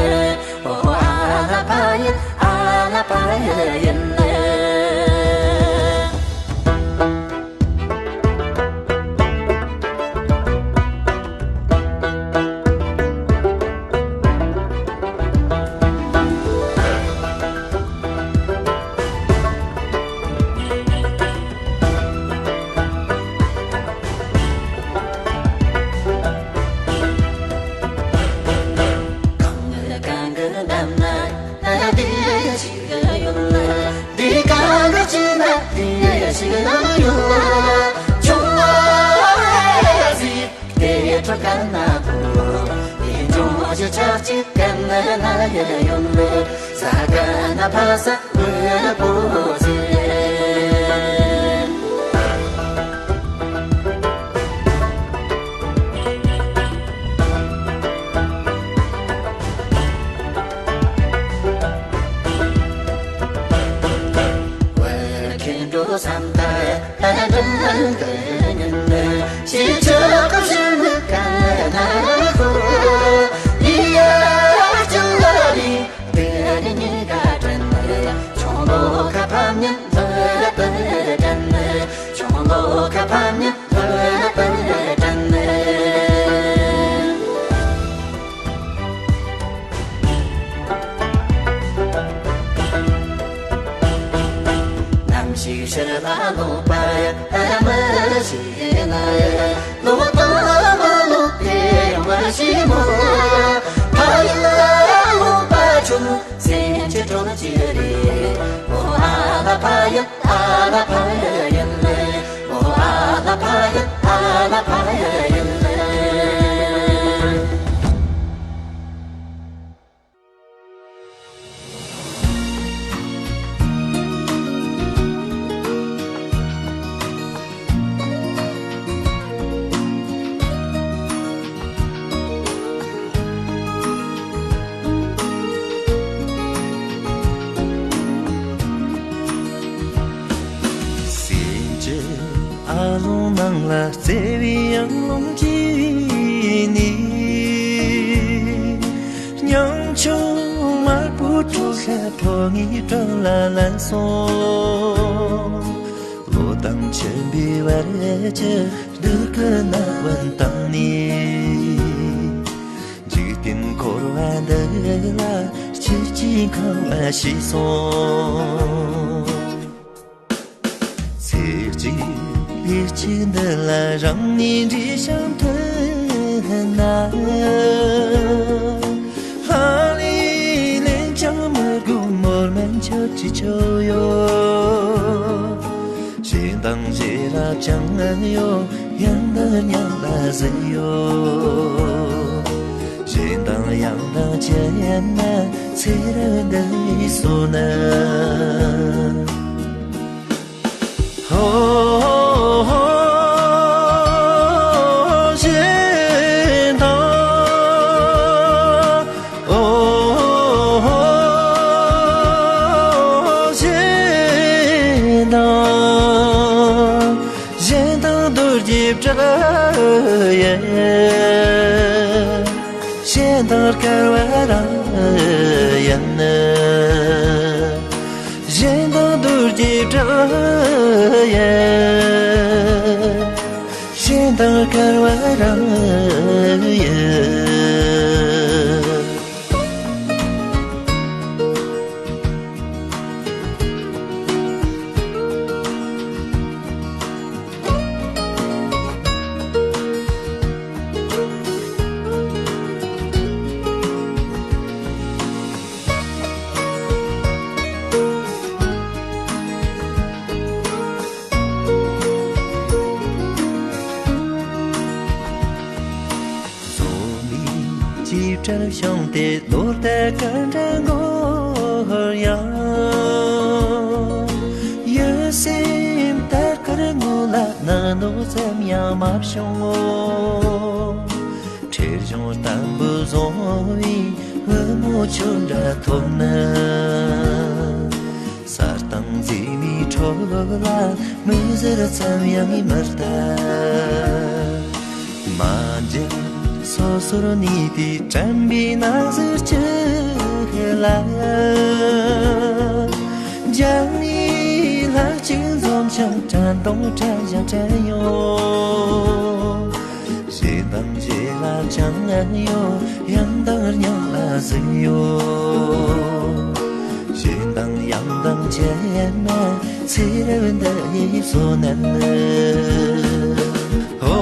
ཨོ་ཨ་ལ་ཕ་ཡུལ། ཨ་ལ་ཕ་ཡུལ་ཡིན། གང་གི་གང་གི་འདམ་ན་དེ་ཞིག་ཡོད་ལ། དེ་གང་གི་ཅི་ན་དེ་ཞིག་ཡོད་ལ། ཆུང་བ་ཟིག་དེ་ཁྲོད་ཀ་ན་བུ་ཡིན་ཆུང་ཞི་ཆག་ཅིག་ག་ན་ན་ཡོད་ལ། ས་ག་ན་ཕ་ས་མི་པོ་ཟེར། ཁྱེད་འགྲོ་བསམ་ད་ལན་ལན་གི་ཉིན་ནི་ཞི་ཆག་གི་ཞི་མི་ག་ན་ཧུ་ཡི་ཡ་ཅི་ལ་ལི། དེ་ནི་ཉི་ག་དྲན་ནི་ཆུང་ལོ་ཁ་ཕམ་ཉིན་ལ་དེ་དྲན་ནི་ཆུང་ལོ་ཁ་ཕམ་ཉིན་ལ་དེ་དྲན་ནི། ནམ་ཞིག་ཕྱིར་ལ་ལོག་པ་མི་ཤེས་ན། སེམས་ཀྱི་ཨ་ལོང་ནང་ལ་བརྩེ་བའི་ཡང་རླུང་གིས་ནི། སྙིང་ཆུང་དམར་པོ་དྲོད་ཤ་ཕོ་ངའི་བྲང་ལ་ལན་སོང་། ལོ་དང་མཆིན་པའི་བར་གྱི་སྡུག་གི་ནགས་བུན་བཏང་ནས། འཇིག་རྟེན་འཁོར་བ་འདི་ལ་སྐྱིད་ཀྱིས་ཁེངས་པ་ཤེས་སོང་། ཚེ་གཅིག་ལུས་གཅིག་འདི་ལ་རང་ནས་འདྲིས་ཤིང་མཐུན་ན། ཧ་ལས་ལན་ཀྱང་མི་དགོས་མོར་མན་ཆད་ཅི་ཆོད་ཡོད། གཞན་དང་གཞན་ལ་ཅང་ཡོད་ཡང་དག་མྱང་ལ་ཟིན་ཡོད། གཞན་དང་ཡང་དག་ཅི་ཡིན་ན་ཚེ་རབས་འདིའི་བསོད་ནམས། ཧོ་ཧོ་གཞན་དང་། ཨོ་ཧོ་གཞན་དང་། གཞན་དང་རྡོ་རྗེ་བྲག་ཡིན། གཞན་དང་སྐལ་བ་རང་ཡིན། གཞན་དང་རྡོ་རྗེ་བྲག་ཡིན། གཞན་དང་སྐལ་བ་རང་ཡིན། བཟོ་མི་ཅིའི་བྲལ་བྱུང་སྟེ་ལོ་ལྟར་ག་འདྲ་འགོར་ཡང་། ཡིད་སེམས་ལྟར་དཀར་ངོ་ལ་ནག་ནོག་ཙམ་ཡང་མ་བྱུང་ངོ་། ཁྲེལ་གཞུང་ལྟ་བུ་བཟུང་བའི་བུ་མོ་ཁྱོད་འདྲ་ཐོབ་ན། གསར་དང་མཛེས་མའི་འཕྲོ་ལ་མིག་ཟུར་ཙམ་ཡང་མི་ལྟ། མ་འཇིགས་སོ་སོར་གནས་ཏེ་དྲན་པའི་ནང་ཟུར་གྱི་ལ། རྒྱང་ནས་ལྷ་གཅིག་འཛོམས་ཤིང་དྲན་དང་དྲན་བཞིན་དྲན་ཡོང་། གཞན་དང་གཞན་ལ་ཅང་ཡོད་ཡང་དག་མྱང་ལ་ཟིན་ཡོད། གཞན་དང་ཡང་དག་མཇལ་ན་ཚེ་རབས་འདི་ཡི་བསོད་ནམས། ཨོ་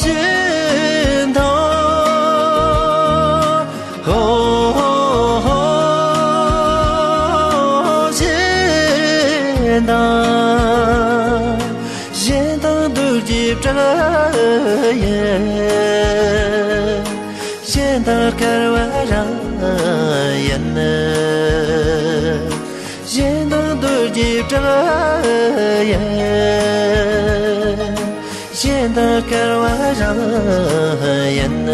གཞན་དང་། ཧོ་ཧོ་ཧོ་གཞན་དང་། གཞན་དང་རྡོ་རྗེ་བྲག་ཡིན། གཞན་དང་སྐལ་བ་རང་ཡིན། གཞན་དང་རྡོ་རྗེ་བྲག་ཡིན། གཞན་དང་སྐལ་བ་རང་ཡིན།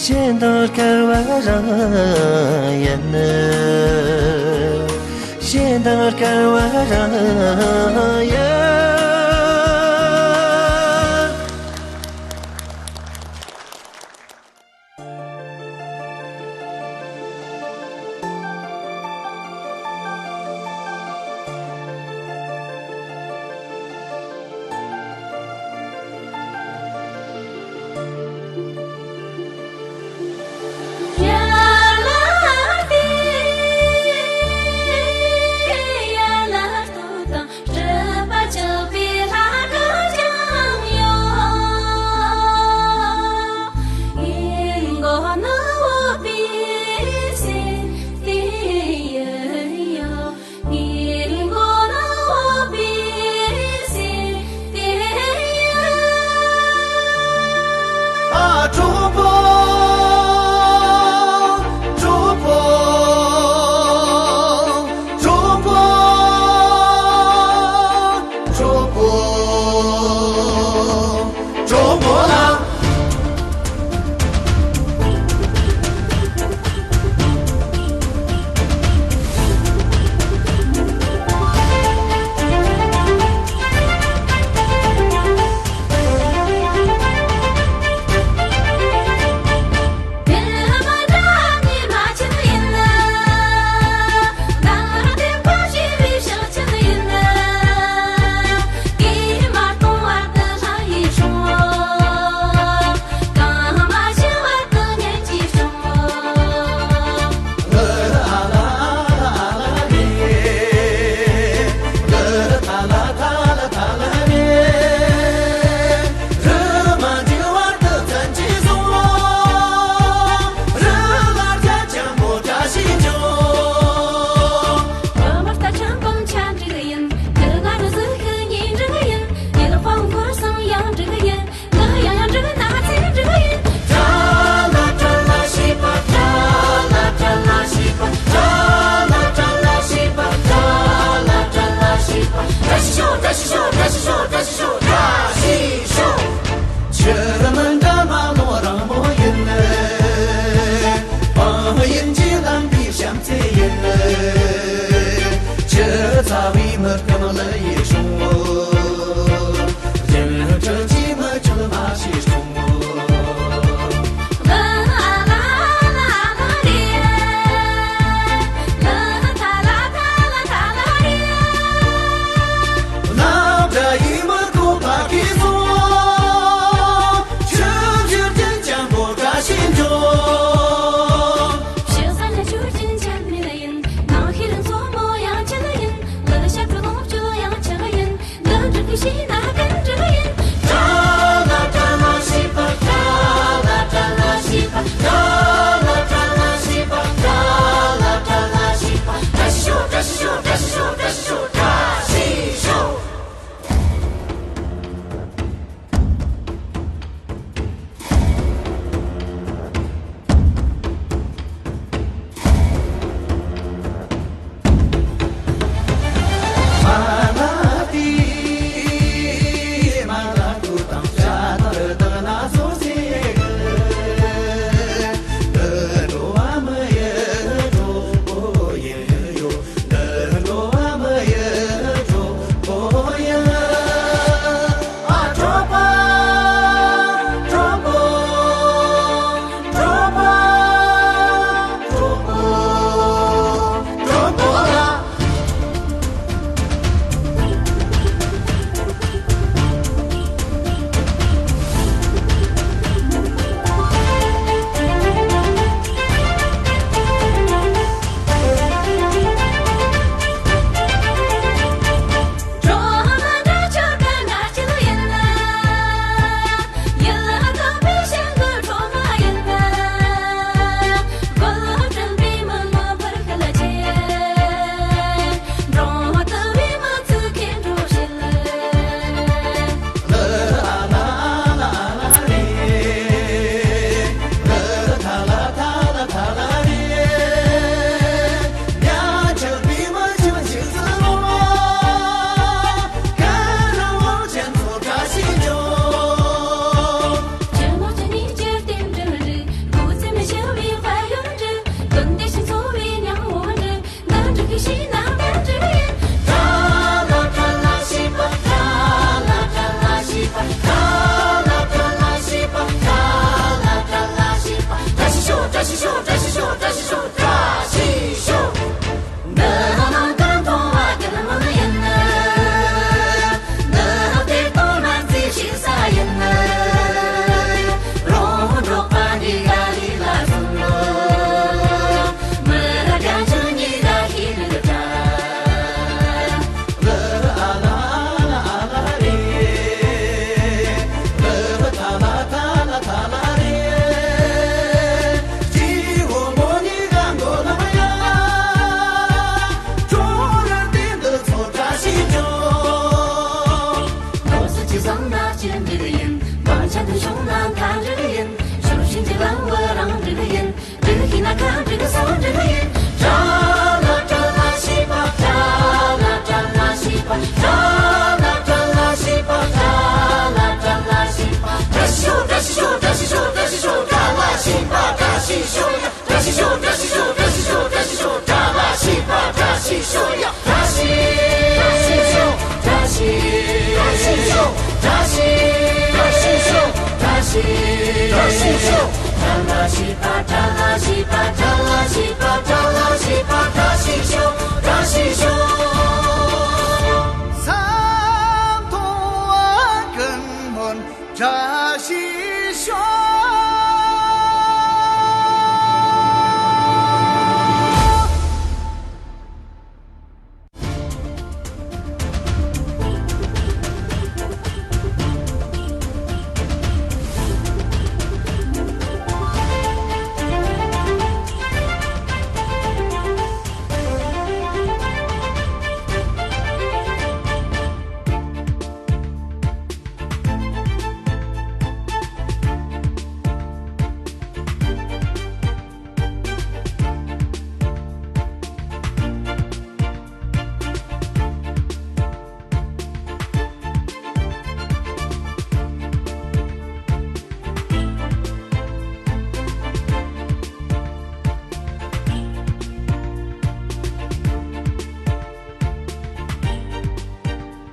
གཞན་དང་སྐལ་བ་རང་ཡིན། གཞན་དང་སྐལ་བ་རང་ཡིན།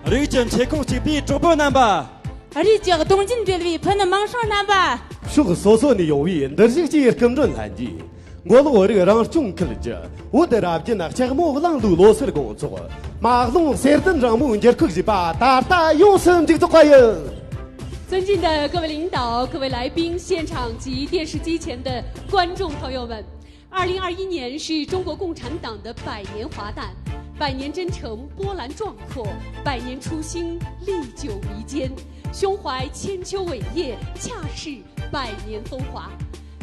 རིགས་ཀྱི་མཆེད་ཁུངས་གཅིག་པའི་གྲོགས་པོ་རྣམ་པ། རིགས་ཀྱི་གདུང་རྒྱུད་འབྲེལ་བའི་ཕུ་ནུ་མིང་སྲིང་རྣམ་པ། ཕྱོགས་སོ་སོ་ནས་ཡོང་བའི་འདུ་ཤེས་ཀྱི་སྐུ་མགྲོན་ལྷན་རྒྱས། མགོ་ལོག་རིགས་རང་སྐྱོང་ཁུལ་གྱི་བོད་རབ་རྒྱུན་ལྕགས་མོ་གླིང་ལུགས་ལོ་སར་དགོང་ཚོགས། མ་ཀློང་གསེར་ལྡན་རིང་མོའི་འགྱུར་ཁུག་བཞི་པ་ད་ལྟ་ཡོངས་སུ་མཇུག་རྫོགས་པ་ཡིན། 尊敬的各位领导、各位来宾、现场及电视机前的观众朋友们，二零二一年是中国共产党的百年华诞，百年征程波澜壮阔，百年初心历久弥坚，胸怀千秋伟业，恰是百年风华。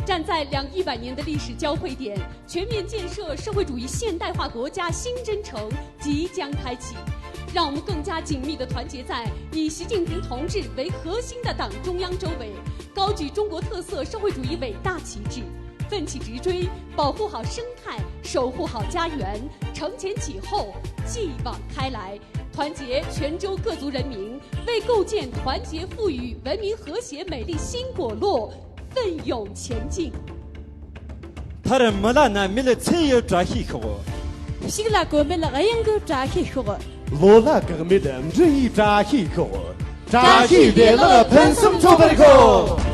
站在两亿百年的历史交汇点，全面建设社会主义现代化国家新征程即将开启。让我们更加紧密地团结在以习近平同志为核心的党中央周围，高举中国特色社会主义伟大旗帜，奋起直追，保护好生态，守护好家园，承前启后，继往开来，团结全州各族人民，为构建团结富裕、文明和谐、美丽新果洛 奋勇前进。 མཐར་མི་ལ་ན་མི་ལ་ཚེ་ཡི་བཀྲ་ཤིས་ཤོག། ཕྱུགས་ལ་གོམས་མེད་གཡང་གི་བཀྲ་ཤིས་ཤོག། ལོ་ལ་གེགས་མེད་འབྲུ་ཡི་བཀྲ་ཤིས་ཤོག། བཀྲ་ཤིས་བདེ་ལེགས་ཕུན་སུམ་ཚོགས་པར་ཤོག།